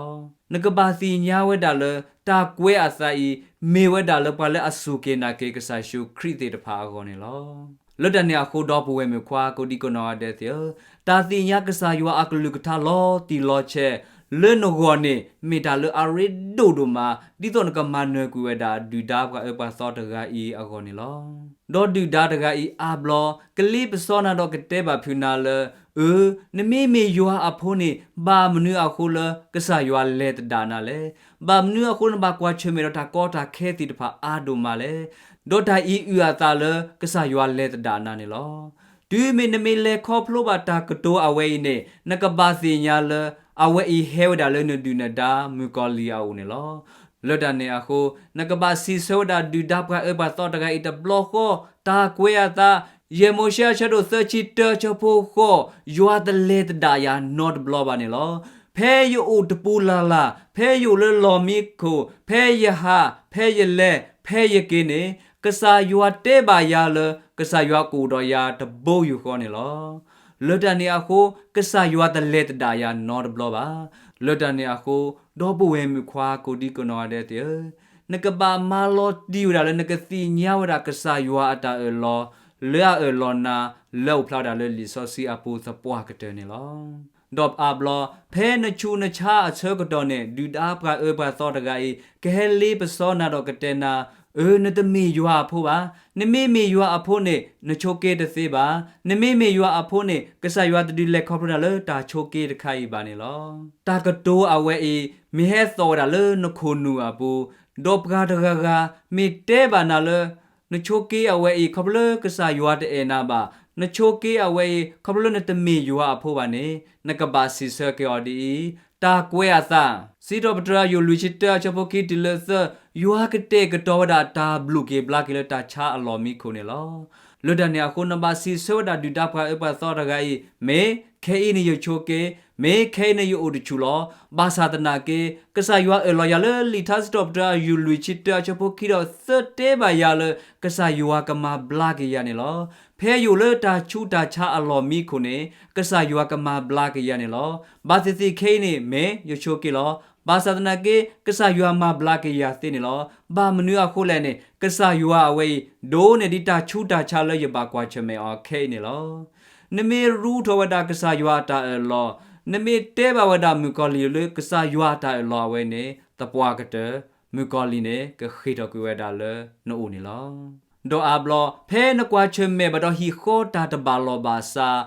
နကဘၣ်သ့ၣ်ညါဝဲဒၣ်လၢ တၢ်ကွဲးအသးအံၤ မ့ၢ်ဝဲဒၣ်လၢပှၤလၢအစူၢ်က့ၤနာ်က့ၤကစၢ်ယ့ၣ်ၡူးခရံာ်သ့ၣ်တဖၣ်အဂီၢ်န့ၣ်လီၤ. လၢတၢ်န့ၣ်အဃိ ဒီပုၢ်ဝဲၢ်မုၣ်ခွါကိးဒံကနီၢ်ဂၤဒဲးသ့ၣ်ဧၢ, တၢ်သ့ၣ်ညါကစၢ်ယွၤအကလုၢ်ကထါလီၤတံၢ်လီၤဆဲး လၢနဂီၢ်န့ၣ် မ့ၢ်တၢ်လၢအရ့ဒိၣ်ဒိၣ်မး ဒ်သိးနကမၤနၢၤကွံာ်ဝဲဒၣ် ဒုၣ်ဒါပှၤအၢပှၤသီတဂၤအံၤအဂီၢ်န့ၣ်လီၤ. ဒီးဒုၣ်ဒါတဂၤအံၤအါဘျီ ကလ့ပစီနၤဒီးကတဲဘၣ်ဖုးနၤလၢ အၢ နမ့မ့ၢ်ယွၤအဖိန့ၣ် ဘၣ်မနုၤအဃိလၢကစၢ်ယွၤလဲၤသဒၣ်နၤလဲၣ်. ဘၣ်မနုၤအဃိလၢနဘၣ်ကွၢ်ဆၢၣ်မဲာ်ဒီးတၢ်ကီတၢ်ခဲသ့ၣ်တဖၣ်အါဒိၣ်မးလဲၣ်. ဒီးတၢ်အံၤအုၣ်အသးလၢကစၢ်ယွၤလဲၤသဒၣ်နၤန့ၣ်လီၤ. တုၤမ့ၢ်နမ့ၢ်လဲၤခီဖျိဘၣ်တၢ်ကတိၤအဝဲအံၤန့ၣ် နကဘၣ်သ့ၣ်ညါလၢ အဝဲအံၤဟဲဝဲဒၣ်လၢနဒုၣ်နဒါမုၣ်ကီၤလံၢ်အအိၣ်န့ၣ်လီၤ. လၢတၢ်န့ၣ်အဃိ နကဘၣ်စံးဆၢဝဲဒၣ်ဒုၣ်ဒါပှၤအၢပှၤသီတဂၤအံၤတဘျီဃီ တၢ်ကွဲးအသး ယဲၢ်မိၤၡ့အဆၢဒိၣ်သၢဆံတၢအဆၢဖိဃိး, ယွၤတလဲၤသဒၣ်ယၤနီတဘျီဘၣ်န့ၣ်လီၤ. ဖဲယအိၣ်တပူၤလၢ်လၢ်, ဖဲယအိၣ်လၢလီၢ်မံခိၣ်, ဖဲယဟး, ဖဲယလဲၤ, ဖဲယက့ၤန့ၣ်, ကစၢ်ယွၤတဲဘၣ်ယၤလၢ ကစၢ်ယွၤကအိၣ်ဒီးယၤတဘိယူၢ်ဃီန့ၣ်လီၤ. လၢတၢ်န့ၣ်အဃိ ကစၢ်ယွၤတလဲၤသဒၣ်ယၤနီတဘျီဘၣ်. လၢတၢ်န့ၣ်အဃိ ဒီပုၢ်ဝဲၢ်မုၣ်ခွါကိးဒံကနီၢ်ဂၤဒဲးသ့ၣ်ဧၢ, နကဘၣ်မၤလီၤတံၢ်ဝဲဒၣ်လၢနကသ့ၣ်ညါဝဲဒၣ်ကစၢ်ယွၤအတၢ်အၢၣ်လီၤ လၢအအၢၣ်လီၤနၤ လၢအအိၣ်ဖျါဝဲဒၣ်လၢလံာ်စီဆှံအပူၤသပှၢ်ကတၢၢ်န့ၣ်လီၤ. ဒီးအါဘျီ ဖဲနဆူးနဆါအဆၢကတီၢ်န့ၣ် ဒုၣ်ဒါပှၤအၢပှၤသီတဂၤအံၤ ကဟဲလ့ပစီနၤဒီးကတဲနၤ, အၢ နတမ့ၢ်ယွၤအဖိဘၣ်. နမ့မ့ၢ်ယွၤအဖိန့ၣ် နဆိးက့တသ့ဘၣ်. နမ့မ့ၢ်ယွၤအဖိန့ၣ် ကစၢ်ယွၤတဒုးလဲၤခီဖျိနၤလၢတၢ်ဆိးက့တခါအံၤဘၣ်န့ၣ်လီၤ. တၢ်ကတိၤအဝဲအံၤ မ့ၢ်ဟဲသီၣ်ဝဲဒၣ်လၢနခိၣ်နူာ်အပူၤ, ဒီးပှၤတဂၤဂၤ မ့ၢ်တဲဘၣ်နၤလၢ နဆိးက့အဝဲအံၤ ခီဖျိလၢကစၢ်ယွၤတအဲၣ်နၤဘၣ်, နဆိးက့အဝဲအံၤ ခီဖျိလၢနတမ့ၢ်ယွၤအဖိဘၣ်န့ၣ် နကဘၣ်စံးဆၢက့ၤအီၤဒ်အံၤ, တၢ်ကွဲးအသး, စံးထီၣ်ပတြၢၤယိၣ်လွံၢ်ဆံတၢအဆၢဖိခံတုၤလၢသၢ, ယွၤကတဲာ်ကတီၤဝဲဒၣ်တၢ်ဘျုးက့ၤဘျါက့ၤလၢတၢ်ဆါအလီၢ်မံခိၣ်န့ၣ်လီၤ. လၢတၢ်န့ၣ်အဃိ နဘၣ်စံးဆၢဝဲဒၣ်ဒုၣ်ဒါပှၤအၢပှၤသီတဂၤအံၤ, မ့ၢ်ခဲအံၤန့ၣ်ယဆိးက့, မ့ၢ်ခဲအံၤန့ၣ်ယအိၣ်တဆူၣ်လီၤ. ဘၣ်ဆၣ်သနာ်က့ ကစၢ်ယွၤအၢၣ်လီၤယၤလၢလံာ်ထါစံးထီၣ်ပတြၢၤယိၣ်လွံၢ်ဆံတၢအဆၢဖိခံဒီးသၢတဲဘၣ်ယၤလၢ ကစၢ်ယွၤကမၤဘျါက့ၤယၤန့ၣ်လီၤ. ဖဲယအိၣ်လၢတၢ်ဆူးတၢ်ဆါအလီၢ်မံခိၣ်န့ၣ် ကစၢ်ယွၤကမၤဘျါက့ၤယၤန့ၣ်လီၤ. ဘၣ်သ့ၣ်သ့ၣ်ခဲအံၤန့ၣ် မ့ၢ်ယဆိးက့လီၤ. ဘၣ်ဆၣ်သနာ်က့ ကစၢ်ယွၤမၤဘျါက့ၤယၤသ့န့ၣ်လီၤ. ဘၣ်မနုၤအဃိလဲၣ်န့ၣ် ကစၢ်ယွၤအဝဲအံၤ ဒိၣ်န့ၢ်ဒံးတၢ်ဆူးတၢ်ဆါလၢယဘၣ်ကွၢ်ဆၢၣ်မဲာ်အီၤခဲအံၤန့ၣ်လီၤ. နမ့ၢ်ရူထီၣ်ဝဲဒၣ်ကစၢ်ယွၤအတၢ်အၢၣ်လီၤ, နမ့ၢ်တဲဘၣ်ဝဲဒၣ်မုၣ်ကီၤလံၢ်လၢကစၢ်ယွၤအတၢ်အၢၣ်လီၤအဝဲန့ၣ် သပှၢ်ကတၢၢ် မုၣ်ကီၤလံၢ်န့ၣ် ကဃ့ၢ်ထီၣ်ကွံာ်ဝဲဒၣ်လၢနအိၣ်န့ၣ်လီၤ. ဒီးအါဘျီ ဖဲနကွၢ်ဆၢၣ်မဲာ်ဘၣ်ဒီးဟံၣ်ဃီတၢ်တဘၣ်လီၢ်ဘၣ်စး,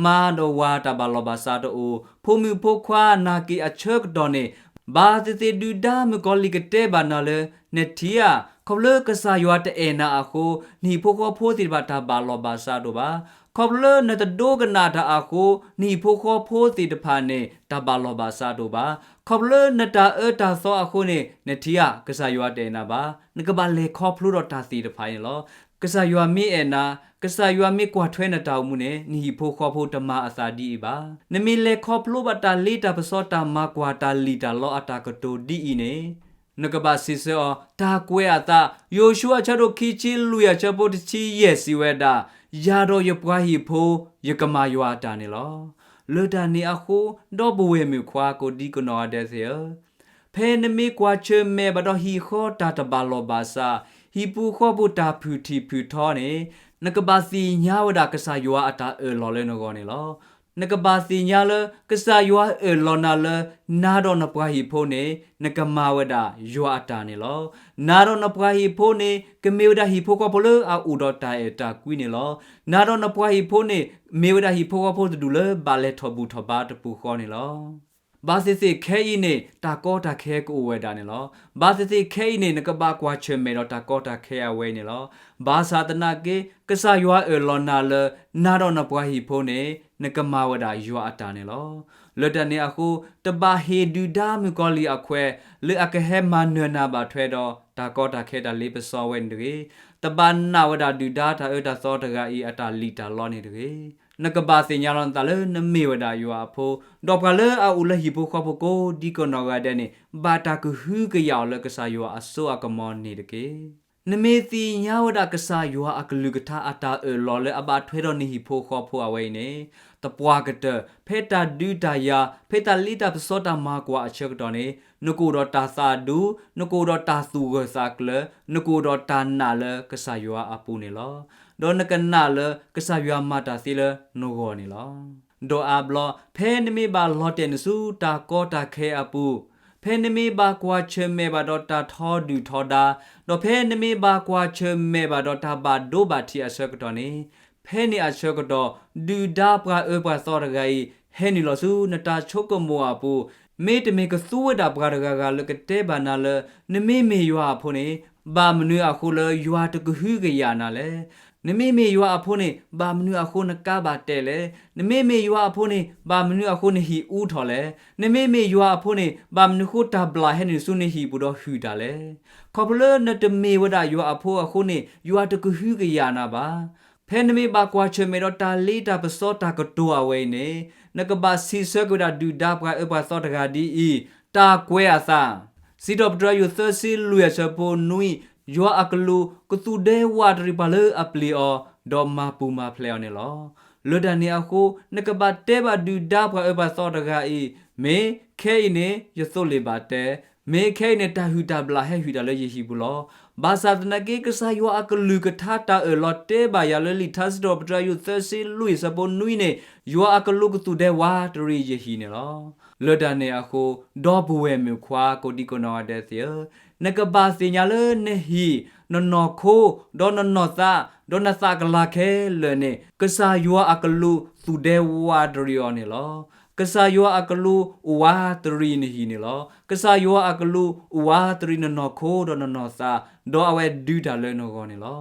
မါဒီးဝၤတၢ်ဘၣ်လီၢ်ဘၣ်စးတအိၣ်, ဖိမုၣ်ဖိခွါနာ်က့ၤအဆၢကတီၢ်န့ၣ် ဘၣ်သ့ၣ်သ့ၣ်ဒုၣ်ဒါမုၣ်ကီၤလံၢ်ကတဲဘၣ်နၤလၢ နထံၣ်ဧါ, ခီဖျိလၢကစၢ်ယွၤတအဲၣ်နၤအဃိ, နဟံၣ်ဖိဃီဖိသ့ၣ်တဖၣ်တၢ်ဘၣ်လီၢ်ဘၣ်စးတအိၣ်ဘၣ်. ခီဖျိလၢနတဒိကနၣ်တၢ်အဃိ, နဟံၣ်ဖိဃီဖိသ့ၣ်တဖၣ်န့ၣ် တၢ်ဘၣ်လီၢ်ဘၣ်စးတအိၣ်ဘၣ်. ခီဖျိလၢနတၢ်အၢတၢ်သီအဃိန့ၣ် နထံၣ်ဧါ, ကစၢ်ယွၤတအဲၣ်နၤဘၣ်. နကဘၣ်လဲၤခီဖျိဒီးတၢ်သ့ၣ်တဖၣ်အံၤန့ၣ်လီၤ. ကစၢ်ယွၤမ့ၢ်အဲၣ်နၤ, ကစၢ်ယွၤမ့ၢ်ကွၢ်ထွဲနတၢ်အိၣ်မူန့ၣ် နဟံၣ်ဖိဃီဖိတမၤအသးဒ်အံၤဘၣ်. နမ့ၢ်လဲၤခီဖျိဘၣ်တၢ်လ့တၢ်ပစီတၢ်မၤကွၢ်တၢ်လံၣ်တၢ်လီအတၢ်ကတိၤဒ်အံၤန့ၣ် နကဘၣ်စံးဆၢအီၤ, တၢ်ကွဲးအသး, ယိၤၡူအဆၢဒိၣ်ခံဆံလွံၢ်အဆၢဖိတဆံယဲၢ်စံးဝဲဒၣ်, ယၤဒီးယပှၤဟံၣ်ဖိ ယကမၤယွၤအတၢ်န့ၣ်လီၤ. လၢတၢ်န့ၣ်အဃိ, ဒီပုၢ်ဝဲၢ်မုၣ်ခွါကိးဒံကနီၢ်ဂၤဒဲးသ့ၣ်ဧၢ, ဖဲနမ့ၢ်ကွၢ်ဆၢၣ်မဲာ်ဘၣ်ဒီးဟံၣ်ဃီတၢ်တဘၣ်လီၢ်ဘၣ်စး, ဟံၣ်ပူၤဃီပူၤတၢ်ဖုၣ်ထံၣ်ဖုၣ်ထီန့ၣ်, နကဘၣ်သ့ၣ်ညါဝဲဒၣ်ကစၢ်ယွၤအတၢ်အၢၣ်လီၤလၢနဂီၢ်န့ၣ်လီၤ. နကဘၣ်သ့ၣ်ညါလၢ ကစၢ်ယွၤအၢၣ်လီၤနၤလၢ နၤဒီးနပှၤဟံၣ်ဖိန့ၣ် နကမၤဝဲဒၣ်ယွၤအတၢ်န့ၣ်လီၤ. နၤဒီးနပှၤဟံၣ်ဖိန့ၣ် ကမ့ၢ်ဝဲဒၣ်ဟံၣ်ဖိဃီဖိလၢအအိၣ်ဒီးတၢ်အဲၣ်တၢ်ကွံန့ၣ်လီၤ. နၤဒီးနပှၤဟံၣ်ဖိန့ၣ် မ့ၢ်ဝဲဒၣ်ဟံၣ်ဖိဃီဖိတဒူၣ်လၢဘၣ်လဲၤထီၣ်ဘူၣ်ထီၣ်ဘါတပူၤဃီန့ၣ်လီၤ. ဘၣ်သ့ၣ်သ့ၣ်ခဲအံၤန့ၣ် တၢ်ကီတၢ်ခဲကအိၣ်ဝဲဒၣ်န့ၣ်လီၤ. ဘၣ်သ့ၣ်သ့ၣ်ခဲအံၤန့ၣ် နကဘၣ်ကွၢ်ဆၢၣ်မဲာ်ဒီးတၢ်ကီတၢ်ခဲအဝဲအံၤန့ၣ်လီၤ. ဘၣ်ဆၣ်သနာ်က့ ကစၢ်ယွၤအၢၣ်လီၤနၤလၢ နၤဒီးနပှၤဟံၣ်ဖိန့ၣ် နကမၤဝဲဒၣ်ယွၤအတၢ်န့ၣ်လီၤ. လၢတၢ်န့ၣ်အဃိ တဘၣ်ဟ့ၣ်ဒုၣ်ဒါမုၣ်ကီၤလံၢ်အခွဲး လၢအကဟဲမၤနၢၤနၤဘၣ်ထွဲဒီး တၢ်ကီတၢ်ခဲတၢ်လ့ပစီဝဲန့ၣ်တဂ့ၤ. တဘၣ်နာ်ဝဲဒၣ်ဒုၣ်ဒါတၢ်အၢတၢ်သီတဂၤအံၤအတၢ်လံၣ်တၢ်လီန့ၣ်တဂ့ၤ. နကဘၣ်သ့ၣ်ညါလီၤနသးလၢနမ့ၢ်ဝဲဒၣ်ယွၤအဖိ, ဒီးပှၤလၢအအိၣ်လၢဟံၣ်ဖိဃီဖိကိးဒံကနီၢ်ဂၤဒဲးန့ၣ် ဘၣ်တၢ်ကဟုကယာ်အီၤလၢကစၢ်ယွၤအစိအကမီၤန့ၣ်တက့ၢ်. နမ့ၢ်သ့ၣ်ညါဝဲဒၣ်ကစၢ်ယွၤအကလုၢ်ကထါအတၢ်အၢၣ်လီၤလၢအဘၣ်ထွဲဒီးနဟံၣ်ဖိဃီဖိအဝဲအံၤန့ၣ်, သပှၢ်ကတၢၢ် ဖဲတၢ်ဒုးတၢ်ယၤ ဖဲတၢ်လ့တၢ်ပစီတၢ်မၤကွၢ်အဆၢကတီၢ်န့ၣ် နကအိၣ်ဒီးတၢ်သးဒူ, နကအိၣ်ဒီးတၢ်သူၣ်ဂၢၢ်သးကျၢၤ, နကအိၣ်ဒီးတၢ်နာ်လၢကစၢ်ယွၤအပူၤန့ၣ်လီၤ. ဒီးနကနာ်လၢကစၢ်ယွၤမၤတၢ်သ့လၢနဂီၢ်န့ၣ်လီၤ. ဒီးအါဘျီ ဖဲနမ့ၢ်ဘၣ်လီၤတဲာ်နဆူတၢ်ကီတၢ်ခဲအပူၤ, ဖဲနမ့ၢ်ဘၣ်ကွၢ်ဆၢၣ်မဲာ်ဘၣ်ဒီးတၢ်ထီဒုၣ်ထီဒါ, ဒီးဖဲနမ့ၢ်ဘၣ်ကွၢ်ဆၢၣ်မဲာ်ဘၣ်ဒီးတၢ်ဘၣ်ဒိဘၣ်ထံးအဆၢကတီၢ်န့ၣ်, ဖဲန့ၣ်အဆၢကတီၢ် ဒုၣ်ဒါပှၤအၢပှၤသီတဂၤအံၤ ဟဲနုာ်လီၤဆူနတၢ်ဆိကမိၣ်အပူၤ, မ့တမ့ၢ်ကသူဝဲဒၣ်ပှၤတဂၤဂၤလၢကတဲဘၣ်နၤလၢ နမ့မ့ၢ်ယွၤအဖိန့ၣ် ဘၣ်မနုၤအဃိလၢယွၤတကဟုကယာ်နၤလဲၣ်. နမ့မ့ၢ်ယွၤအဖိန့ၣ် ဘၣ်မနုၤအဃိနကါဘၣ်တဲလဲၣ်. နမ့မ့ၢ်ယွၤအဖိန့ၣ် ဘၣ်မနုၤအဃိနဟံၣ်အူထီၣ်လဲၣ်. နမ့မ့ၢ်ယွၤအဖိန့ၣ် ဘၣ်မနုၤဃိတၢ်ဘျၣ်ဟဲနုာ်ဆူနဟံၣ်ပူၤဒီးဟုၣ်တၢ်လဲၣ်. ခီဖျိလၢနတမ့ၢ်ဝဲဒၣ်ယွၤအဖိအဃိန့ၣ် ယွၤတကဟုကယာ်နၤဘၣ်. ဖဲနမ့ၢ်ဘၣ်ကွၢ်ဆၢၣ်မဲာ်ဒီးတၢ်လ့တၢ်ပစီတၢ်ကတိၤအဝဲအံၤန့ၣ်, နကဘၣ်စံးဆၢက့ၤဝဲဒၣ်ဒုၣ်ဒါပှၤအၢပှၤသီတဂၤဒ်အံၤ, တၢ်ကွဲးအသး, စံးထီၣ်ပတြၢၤယိာ်သၢဆံလွံၢ်အဆၢဖိနွံ, ယွၤအကလူးကသူၣ်ဒဲဝးတရံးပှၤလၢအပျံၤအီၤ, ဒီးမၤပူၤမၤဖျဲးအီၤန့ၣ်လီၤ. လၢတၢ်န့ၣ်အဃိ နကဘၣ်တဲဘၣ်ဒုၣ်ဒါပှၤအၢပှၤသီတဂၤအံၤ, မ့ၢ်ခဲအံၤန့ၣ် ယသိလ့ၣ်ဘၣ်တဲ, မ့ၢ်ခဲအံၤန့ၣ် တၢ်ဟုၣ်တၢ်ဘျၣ်ဟဲဟုၣ်တၢ်လၢယဟံၣ်ပူၤလီၤ. ဘၣ်ဆၣ်သနာ်က့ ကစၢ်ယွၤအကလုၢ်ကထါတၢ်အၢၣ်လီၤတဲဘၣ်ယၤလၢလံာ်ထါစံးထီၣ်ပတြၢၤယိာ်သၢဆံလွံၢ်အဆၢဖိနွံန့ၣ်, ယွၤအကလူးကသူၣ်ဒဲဝးတရံးယဟံၣ်န့ၣ်လီၤ. လၢတၢ်န့ၣ်အဃိ ဒီပုၢ်ဝဲၢ်မုၣ်ခွါကိးဒံကနီၢ်ဂၤဒဲးသ့ၣ်ဧၢ, နကဘၣ်သ့ၣ်ညါလၢနဟံၣ်, နနီၢ်ခိ, ဒီးနနီၢ်သး, ဒီးနသးကလၤခဲလၢာ်န့ၣ် ကစၢ်ယွၤအကလူးသူၣ်ဒဲဝးတရံးအီၤန့ၣ်လီၤ. ကစၢ်ယွၤအကလူးအိၣ်ဝးတရံးနဟံၣ်န့ၣ်လီၤ. ကစၢ်ယွၤအကလူးအိၣ်ဝးတရံးနနီၢ်ခိဒီးနနီၢ်သး, ဒီးအဝဲဒုးတၢ်လၢနဂီၢ်န့ၣ်လီၤ.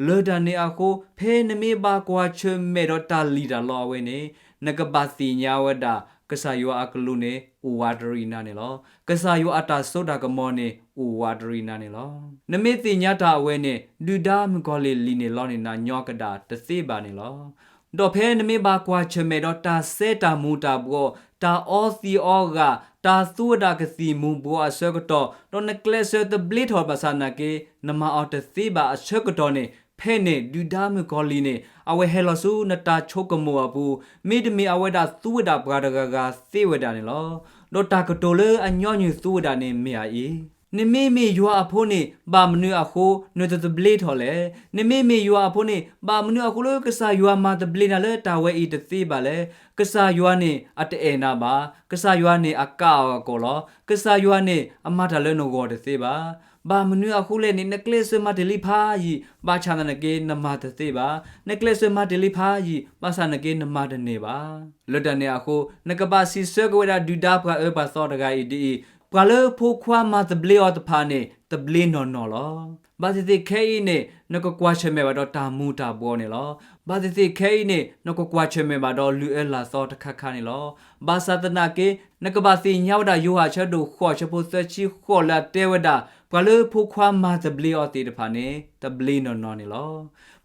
လၢတၢ်န့ၣ်အဃိ ဖဲနမ့ၢ်ဘၣ်ကွၢ်ဆၢၣ်မဲာ်ဒီးတၢ်လံၣ်တၢ်လီအဝဲန့ၣ်, နကဘၣ်သ့ၣ်ညါဝဲဒၣ် ကစၢ်ယွၤအကလူးန့ၣ် အိၣ်ဝးတရံးနၤန့ၣ်လီၤ. ကစၢ်ယွၤအတၢ်စိတၢ်ကမီၤန့ၣ် အိၣ်ဝးတရံးနၤန့ၣ်လီၤ. နမ့ၢ်သ့ၣ်ညါတၢ်အဝဲန့ၣ် ဒုၣ်ဒါမုၣ်ကီၤလံၢ်လံၣ်န့ၢ်လီန့ၢ်နၤညီကဒၣ်တသ့ဘၣ်န့ၣ်လီၤ. ဒီးဖဲနမ့ၢ်ဘၣ်ကွၢ်ဆၢၣ်မဲာ်ဒီးတၢ်စဲတၢ်မူၤတၢ်ဘှီး, တၢ်အီသံးအီဂၤ, တၢ်သူဝဲဒၣ်ကသံၣ်မူၤဘှီးအဆၢကတီၢ်, ဒီးနကျဲးစၢးသဘျ့ထီၣ်ဘၣ်ဆၣ်သနာ်က့ နမၤအီၤတသ့ဘၣ်အဆၢကတီၢ်န့ၣ်, ဖဲန့ၣ် ဒုၣ်ဒါမုၣ်ကီၤလံၢ်န့ၣ် အဝဲဟဲလီၤဆူနတၢ်ဆိကမိၣ်အပူၤ, မ့တမ့ၢ်အဝဲဒၣ်သူဝဲဒၣ်ပှၤတဂၤဂၤသ့ဝဲဒၣ်န့ၣ်လီၤ. ဒီးတၢ်ကတိၤလၢအညီနုၢ်သူဝဲဒၣ်န့ၣ်မ့ၢ်အအံၤ, နမ့မ့ၢ်ယွၤအဖိန့ၣ် ဘၣ်မနုၤအဃိနတသဘျ့ထီၣ်လဲၣ်. နမ့မ့ၢ်ယွၤအဖိန့ၣ် ဘၣ်မနုၤအဃိလၢကစၢ်ယွၤမၤသဘျ့နၤလၢတၢ်ဝဲအံၤတသ့ဘၣ်လဲၣ်. ကစၢ်ယွၤန့ၣ် အတအဲၣ်နၤဘၣ်. ကစၢ်ယွၤန့ၣ် အကးအီၤအကီၢ်လီၤ. ကစၢ်ယွၤန့ၣ် အမၤတၢ်လၢနဂီၢ်တသ့ဘၣ်. ဘၣ်မနုၤအဃိလဲၣ်န့ၣ် နကျဲးစၢးမၤတ့ၢ်လံဖးယံာ် ဘၣ်ဆၣ်သနာ်က့နမၤတသ့ဘၣ်. နကျဲးစၢးမၤတ့ၢ်လံဖးယံာ် ဘၣ်ဆၣ်သနာ်က့နမၤတန့ၢ်ဘၣ်. လၢတၢ်န့ၣ်အဃိ နကဘၣ်စံးဆၢက့ၤဝဲဒၣ်ဒုၣ်ဒါပှၤအၢပှၤသီတဂၤအံၤဒ်အံၤ, ပှၤလၢဖိခွါမၤသဘျ့အီၤတဖၣ်န့ၣ် သဘျ့နီၢ်နီၢ်လီၤ. ဘၣ်သ့ၣ်သ့ၣ်ခဲအံၤန့ၣ် နကကွၢ်ဆၢၣ်မဲာ်ဘၣ်ဒီးတၢ်မူၤတၢ်ဘှီးန့ၣ်လီၤ. ဘၣ်သ့ၣ်သ့ၣ်ခဲအံၤန့ၣ် နကကွၢ်ဆၢၣ်မဲာ်ဘၣ်ဒီးလုၢ်အၢလၢ်သီတခါခါန့ၣ်လီၤ. ဘၣ်ဆၣ်သနာ်က့ နကဘၣ်သ့ၣ်ညါဝဲဒၣ်ယိၤဟၣ်အဆၢဒိၣ်ဃိးအဆၢဖိသၢဆံဃိးလၢအတဲဝဲဒၣ် ပှၤလၢဖိခွါမၤသဘျ့အီၤသ့ၣ်တဖၣ်န့ၣ် သဘျ့နီၢ်နီၢ်န့ၣ်လီၤ.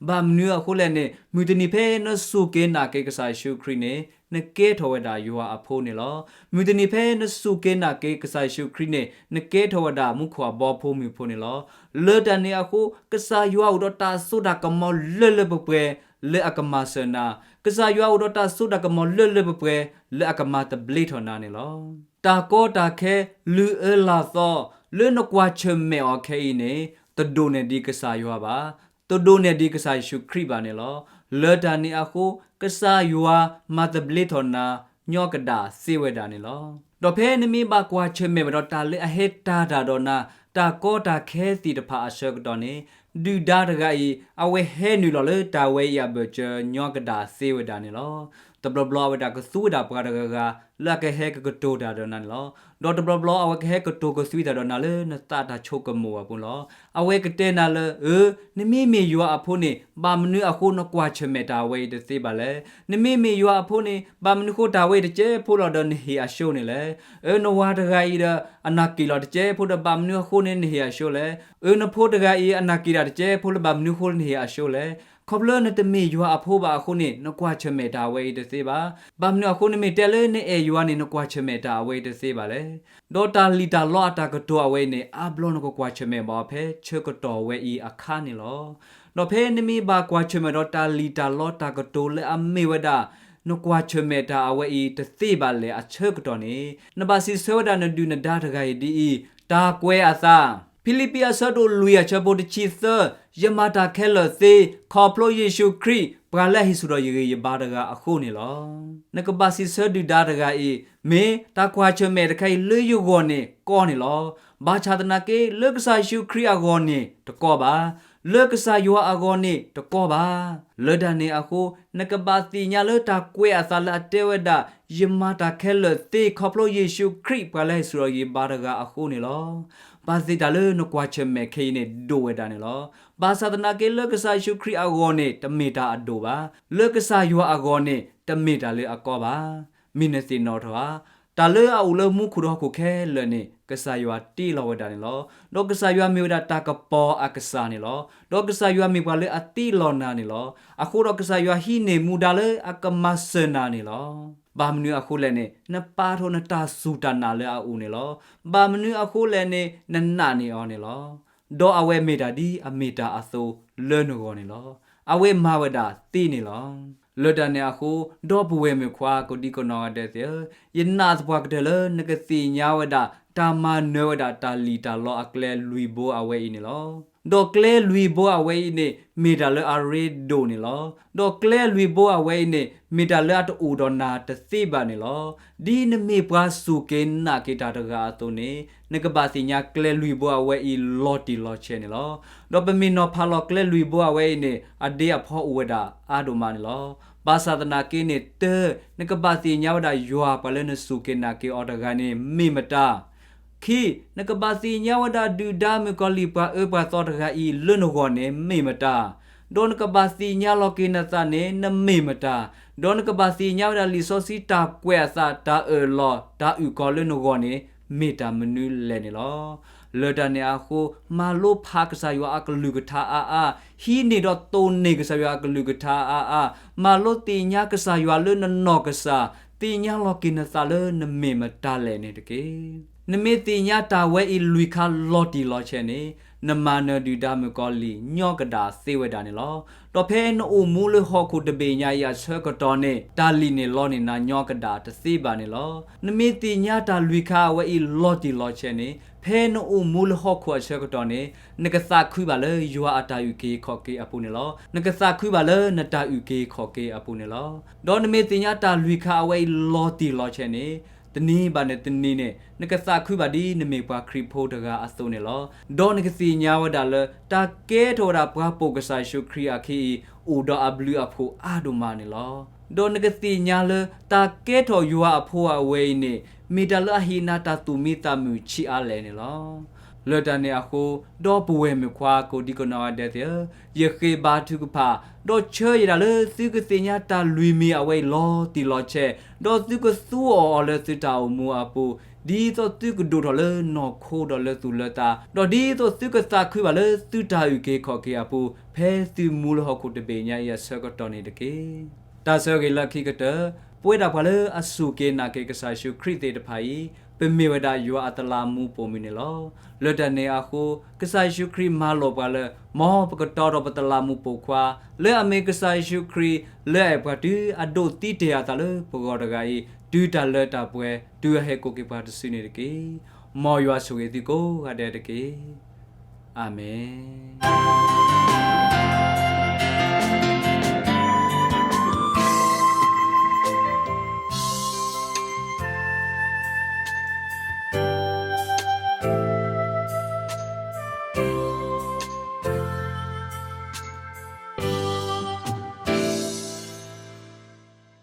ဘၣ်မနုၤအဃိလဲၣ်န့ၣ် မုၢ်တနံၤဖဲနစူၢ်က့ၤနာ်က့ၤကစၢ်ယ့ၣ်ၡူးခရံာ်န့ၣ် နကဲထီၣ်ဝဲဒၣ်ယွၤအဖိန့ၣ်လီၤ. မုၢ်တနံၤဖဲနစူၢ်က့ၤနာ်က့ၤကစၢ်ယ့ၣ်ၡူးခရံာ်န့ၣ် နကဲထီၣ်ဝဲဒၣ်မူခိၣ်အဘီဖိမုၢ်ဖိန့ၣ်လီၤ. လၢတၢ်န့ၣ်အဃိ ကစၢ်ယွၤအိၣ်ဒီးတၢ်စိတၢ်ကမီၤလၢလၢပှဲၤပှဲၤ လၢအကမၤစၢၤနၤ, ကစၢ်ယွၤအိၣ်ဒီးတၢ်စိတၢ်ကမီၤလၢလၢပှဲၤပှဲၤ လၢအကမၤသဘျ့ထီၣ်နၤန့ၣ်လီၤ. တၢ်ကီတၢ်ခဲ လုၢ်အၢလၢ်သီ လၢနကွၢ်ဆၢၣ်မဲာ်အီၤခဲအံၤန့ၣ် တဒိးန့ၢ်ဒံးကစၢ်ယွၤဘၣ်, တဒိးန့ၢ်ဒံးကစၢ်ယ့ၣ်ၡူးခရံာ်ဘၣ်န့ၣ်လီၤ. လၢတၢ်န့ၣ်အဃိ ကစၢ်ယွၤမၤသဘျ့ထီၣ်နၤ ညီကဒၣ်သ့ဝဲဒၣ်န့ၣ်လီၤ. ဒီးဖဲနမ့ၢ်ဘၣ်ကွၢ်ဆၢၣ်မဲာ်ဘၣ်ဒီးတၢ်လၢအဟဲတၤတၢ်ဒီးနၤ တၢ်ကီတၢ်ခဲသ့ၣ်တဖၣ်အဆၢကတီၢ်န့ၣ် ဒုၣ်ဒါတဂၤအံၤ အဝဲဟဲနုာ်လီၤလၢတၢ်ဝဲအံၤအဘၢၣ်စၢၤ ညီကဒၣ်သ့ဝဲဒၣ်န့ၣ်လီၤ. တဘျီဘျီအဝဲဒၣ်ကသူဝဲဒၣ်ပှၤတဂၤဂၤ လၢအကဟဲကကတိၤတၢ်ဒီးနၤန့ၣ်လီၤ. ဒီးတဘျီဘျီအဝဲကဟဲကတိၤကသွံတၢ်ဒီးနၤလၢနသးတၢ်ဆိကမိၣ်အပူၤလီၤ. အဝဲကတဲနၤလၢ အၢ နမ့မ့ၢ်ယွၤအဖိန့ၣ် ဘၣ်မနုၤအဃိနကွၢ်ဆၢၣ်မဲာ်တၢ်ဝဲအံၤတသ့ဘၣ်လဲၣ်. နမ့မ့ၢ်ယွၤအဖိန့ၣ် ဘၣ်မနုၤဃိတၢ်ဝဲအံၤတကဲဖိလီၤဒီးနဟ့ၣ်အၡိန့ၣ်လဲၣ်. အၢ နဝၤတဂၤအံၤဒီး အနၢ်က့ၤလီၤတကဲဖိဒီးဘၣ်မနုၤအဃိန့ၣ်နဟ့ၣ်အၡိလဲၣ်. အၢ နဖိတဂၤအံၤ အနၢ်က့ၤဒၣ်တကဲဖိလၢဘၣ်မနုၤဃိနဟ့ၣ်အၡိလဲၣ်. ခီဖျိနတမ့ၢ်ယွၤအဖိဘၣ်အဃိန့ၣ် နကွၢ်ဆၢၣ်မဲာ်တၢ်ဝဲအံၤတသ့ဘၣ်. ဘၣ်မနုၤအဃိနမ့ၢ်တဲလၢနအဲၣ်ယွၤန့ၣ် နကွၢ်ဆၢၣ်မဲာ်တၢ်အဝဲအံၤတသ့ဘၣ်လဲၣ်. ဒီးတၢ်လံၣ်တၢ်လီအတၢ်ကတိၤအဝဲအံၤန့ၣ် အါဘျီနကကွၢ်ဆၢၣ်မဲာ်ဘၣ်အီၤဖဲဆၢကတီၢ်ဝဲအံၤအခါန့ၣ်လီၤ. ဒီးဖဲနမ့ၢ်ဘၣ်ကွၢ်ဆၢၣ်မဲာ်ဒီးတၢ်လံၣ်တၢ်လီတၢ်ကတိၤလၢအမ့ၢ်ဝဲဒၣ် နကွၢ်ဆၢၣ်မဲာ်တၢ်အဝဲအံၤတသ့ဘၣ်လဲၣ်အဆၢကတီၢ်န့ၣ် နဘၣ်စံးဆၢဝဲဒၣ်နဒုၣ်နဒါတဂၤအံၤဒ်အံၤ, တၢ်ကွဲးအသး, ဖံလံးပံးအဆၢဒိၣ်လွံၢ်အဆၢဖိတဆံသၢ, ယမၤတၢ်ခဲလၢာ်သ့ ခီဖျိယ့ၣ်ၡူးခရံာ် ပှၤလၢအဟ့ၣ်ဆူၣ်ထီၣ်ယဂံၢ်ယဘါတဂၤအဃိန့ၣ်လီၤ. နကဘၣ်စံးဆၢဒုၣ်ဒါတဂၤအံၤ, မ့ၢ်တၢ်ကွၢ်ဆၢၣ်မဲာ်တခါအံၤလၢယဂီၢ်န့ၣ်ကီန့ၣ်လီၤ. ဘၣ်ဆၣ်သနာ်က့ လၢကစၢ်ယ့ၣ်ၡူးခရံာ်အဂီၢ်န့ၣ်တကီဘၣ်. လၢကစၢ်ယွၤအဂီၢ်န့ၣ်တကီဘၣ်. လၢတၢ်န့ၣ်အဃိ နကဘၣ်သ့ၣ်ညါလၢတၢ်ကွဲးအသးလၢအတဲဝဲဒၣ် ယမၤတၢ်ခဲလၢာ်သ့ ခီဖျိယ့ၣ်ၡူးခရံာ် ပှၤလၢဟ့ၣ်ဆူၣ်ထီၣ်ယဂံၢ်ယဘါတဂၤအဃိန့ၣ်လီၤ. ဘၣ်သ့ၣ်တၢ်လၢနကွၢ်ဆၢၣ်မဲာ်ခဲအံၤန့ၣ်ဒိၣ်ဝဲဒၣ်န့ၣ်လီၤ. ဘၣ်ဆၣ်သနာ်က့ လၢကစၢ်ယ့ၣ်ၡူးခရံာ်အဂီၢ်န့ၣ် တမ့ၢ်တၢ်အဒိၣ်ဘၣ်. လၢကစၢ်ယွၤအဂီၢ်န့ၣ် တမ့ၢ်တၢ်လၢအကီဘၣ်. မ့ၢ်နသ့ၣ်နီၣ်ထီၣ်ဧါ. တၢ်လၢအအိၣ်လၢမူခိၣ်ဒီးဟီၣ်ခိၣ်ခဲလၢာ်န့ၣ် ကစၢ်ယွၤတ့လီၤဝဲဒၣ်န့ၣ်လီၤ. ဒီးကစၢ်ယွၤမ့ၢ်ဝဲဒၣ်တၢ်ကပီၤအကစၢ်န့ၣ်လီၤ. ဒီးကစၢ်ယွၤမ့ၢ်ပှၤလၢအတ့လီၤနၤန့ၣ်လီၤ. အဃိဒီးကစၢ်ယွၤဟံးန့ၢ်မူဒါလၢအကမၤစၢၤနၤန့ၣ်လီၤ. ဘၣ်မနုၤအဃိလဲၣ်န့ၣ် နပာ်ထီၣ်နတၢ်စူၢ်တၢ်နာ်လၢအအိၣ်န့ၣ်လီၤ. ဘၣ်မနုၤအဃိလဲၣ်န့ၣ် နနာ်န့ၢ်အီၤန့ၣ်လီၤ. ဒီးအဝဲမ့ၢ်တၢ်ဒ်အမ့ၢ်တၢ်အသိးလၢနဂီၢ်န့ၣ်လီၤ. အဝဲမၤဝဲဒၣ်သ့န့ၣ်လီၤ. လၢတၢ်န့ၣ်အဃိ ဒီပုၢ်ဝဲၢ်မုၣ်ခွါကိးဒံကနီၢ်ဂၤဒဲးသ့ၣ်ဧၢ, ယနာ်သပှၢ်ကတၢၢ်လၢနကသ့ၣ်ညါဝဲဒၣ် တၢ်မၤနၢၤဝဲဒၣ်တၢ်လံၣ်တၢ်လီအကျဲလွံၢ်ဘိအဝဲအံၤန့ၣ်လီၤ. ဒီးကျဲလွံၢ်ဘိအဝဲအံၤန့ၣ် မ့ၢ်တၢ်လၢအရ့ဒိၣ်န့ၣ်လီၤ. ဒီးကျဲလွံၢ်ဘိအဝဲအံၤန့ၣ် မ့ၢ်တၢ်လၢအတအိၣ်ဒီးနၤတသ့ဘၣ်န့ၣ်လီၤ. ဒ်နမ့ၢ်ပှၤစူၢ်က့ၤနာ်က့ၤတၢ်တဂၤအသိးန့ၣ် နကဘၣ်သ့ၣ်ညါကျဲလွံၢ်ဘိအဝဲအံၤလီၤတံၢ်လီၤဆဲးန့ၣ်လီၤ. ဒီးပမ့ၢ်နီၤဖးလီၤကျဲလွံၢ်ဘိအဝဲအံၤန့ၣ် အဒ့အဖီအိၣ်ဝဲဒၣ်အါဒိၣ်မးန့ၣ်လီၤ. ဘၣ်ဆၣ်သနာ်က့န့ၣ် တၢ နကဘၣ်သ့ၣ်ညါဝဲဒၣ်ယွၤပှၤလၢနစူၢ်က့ၤနာ်က့ၤအီၤတဂၤန့ၣ် မ့ၢ်မတၤ ခံ, နကဘၣ်သ့ၣ်ညါဝဲဒၣ်ဒုၣ်ဒါမုၣ်ကီၤလံၢ်ပှၤအၢပှၤသီတဂၤအံၤလၢနဂီၢ်န့ၣ် မ့ၢ်မတၤ, ဒီးနကဘၣ်သ့ၣ်ညါလီၤက့ၤနသးန့ၣ် နမ့ၢ်မတၤ, ဒီးနကဘၣ်သ့ၣ်ညါဝဲဒၣ်လံာ်စီဆှံတၢ်ကွဲးအသး တၢ်အၢၣ်လီၤ တၢ်အုၣ်ကီၤလၢနဂီၢ်န့ၣ် မ့ၢ်တၢ်မနုၤလဲၣ်န့ၣ်လီၤ. လၢတၢ်န့ၣ်အဃိ မၤလိဖးကစၢ်ယွၤအကလုၢ်ကထါအါအါ, ဟံးန့ၢ်ဒီးတိၢ်န့ၢ်ကစၢ်ယွၤအကလုၢ်ကထါအါအါ, မၤလိသ့ၣ်ညါကစၢ်ယွၤလၢနနီၢ်ကစၢ်, သ့ၣ်ညါလီၤက့ၤနသးလၢနမ့ၢ်မတၤလဲၣ်န့ၣ်တက့ၢ်. နမ့ၢ်သ့ၣ်ညါတၢ်ဝဲအံၤလွံၢ်ခါလီၤတံၢ်လီၤဆဲးန့ၣ် နမၤနၢၤဒုၣ်ဒါမုၣ်ကီၤလံၢ် ညီကဒၣ်သ့ဝဲဒၣ်န့ၣ်လီၤ. ဒီးဖဲနအိၣ်မူလၢဟီၣ်ခိၣ်တဘ့ၣ်ညါအံၤအဆၢကတီၢ်န့ၣ် တၢ်လံၣ်န့ၣ်လီန့ၢ်နၤညီကဒၣ်တသ့ဘၣ်န့ၣ်လီၤ. နမ့ၢ်သ့ၣ်ညါတၢ်လွံၢ်ခါအဝဲအံၤလီၤတံၢ်လီၤဆဲးန့ၣ် ဖဲနအိၣ်မူလၢဟီၣ်ခိၣ်အဆၢကတီၢ်န့ၣ် နကသးခုဘၣ်လၢယွၤအတၢ်အုၣ်က့ၤခီၣ်က့ၤအပူၤန့ၣ်လီၤ. နကသးခုဘၣ်လၢနတၢ်အုၣ်က့ၤခီၣ်က့ၤအပူၤန့ၣ်လီၤ. ဒီးနမ့ၢ်သ့ၣ်ညါတၢ်လွံၢ်ခါအဝဲအံၤလီၤတံၢ်လီၤဆဲးန့ၣ် တနံၤဘၣ်န့ၣ်တနံၤန့ၣ် နကသးခုဘၣ်ဒ်နမ့ၢ်ပှၤခရံာ်ဖိတဂၤအသိးန့ၣ်လီၤ. ဒီးနကသ့ၣ်ညါဝဲဒၣ်လၢ တၢ်ကဲထီၣ်ဝဲဒၣ်ပှၤပိာ်ကစၢ်ယ့ၣ်ၡူးခရံာ်အခံအံၤ အိၣ်ဒီးအဘျုးအဖှိၣ်အါဒိၣ်မးန့ၣ်လီၤ. ဒီးနကသ့ၣ်ညါလၢ တၢ်ကဲထီၣ်ယွၤအဖိအဝဲအံၤန့ၣ် မ့ၢ်တၢ်လၢအဟ့ၣ်နၤတၢ်သူၣ်မံသးမုာ်ဆံးအါလဲၣ်န့ၣ်လီၤ. လၢတၢ်န့ၣ်အဃိ, ဒီပုၢ်ဝဲၢ်မုၣ်ခွါကိးဒံကနီၢ်ဂၤဒဲးသ့ၣ်ဧၢ, ယဃ့ဘါထုကဖၣ်, ဒီးဆၢယဲဒၣ်လၢသုကသ့ၣ်ညါတၢ်လွံၢ်မံၤအဝဲအံၤလီၤတံၢ်လီၤဆဲး, ဒီးသုကသူအီၤအီၤလၢသုတၢ်အိၣ်မူအပူၤ, ဒ်သိးသုကဒိၣ်ထီၣ်လၢနီၢ်ခိဒီးလၢသူၣ်လၢသး, ဒီးဒ်သိးသုကသးခုဘၣ်လၢသုတၢ်အုၣ်က့ၤခီၣ်က့ၤအပူၤ, ဖဲသုမူလၢဟီၣ်ခိၣ်တဘ့ၣ်ညါအံၤအဆၢကတီၢ်န့ၣ်တက့ၢ်. တၢ်ဆၢဂ့ၤလၢခံကတၢၢ်, ပဝဲဒၣ်ပှၤလၢအစူၢ်က့ၤနာ်က့ၤကစၢ်ယ့ၣ်ၡူးခရံာ်သ့ၣ်တဖၣ်အံၤ, ပမ့ၢ်ဝဲဒၣ်ယွၤအတလးမူးပိာ်မုၣ်န့ၣ်လီၤ. လၢတၢ်န့ၣ်အဃိ, ကစၢ်ယ့ၣ်ၡူးခရံာ်မၤလိာ်ပှၤလၢ မ်ပကတီၤထီၣ်ပတလးမူးပိာ်ခွါ, လၢအမ့ၢ်ကစၢ်ယ့ၣ်ၡူးခရံာ်လၢအဲၣ်ပှၤတုၤအဒိးသံတ့ၢ်အသးလၢပဂီၢ်တဂၤအံၤ, တုၤတၢ်လၢတၢ်ပှဲၤ, တုၤအဟဲကိးက့ၤပှၤတစုန့ၣ်တက့ၢ်. မ်ယွၤဆိၣ်ဂ့ၤသုကိးဂၤဒဲးတက့ၢ်. အၤမ့ၣ်.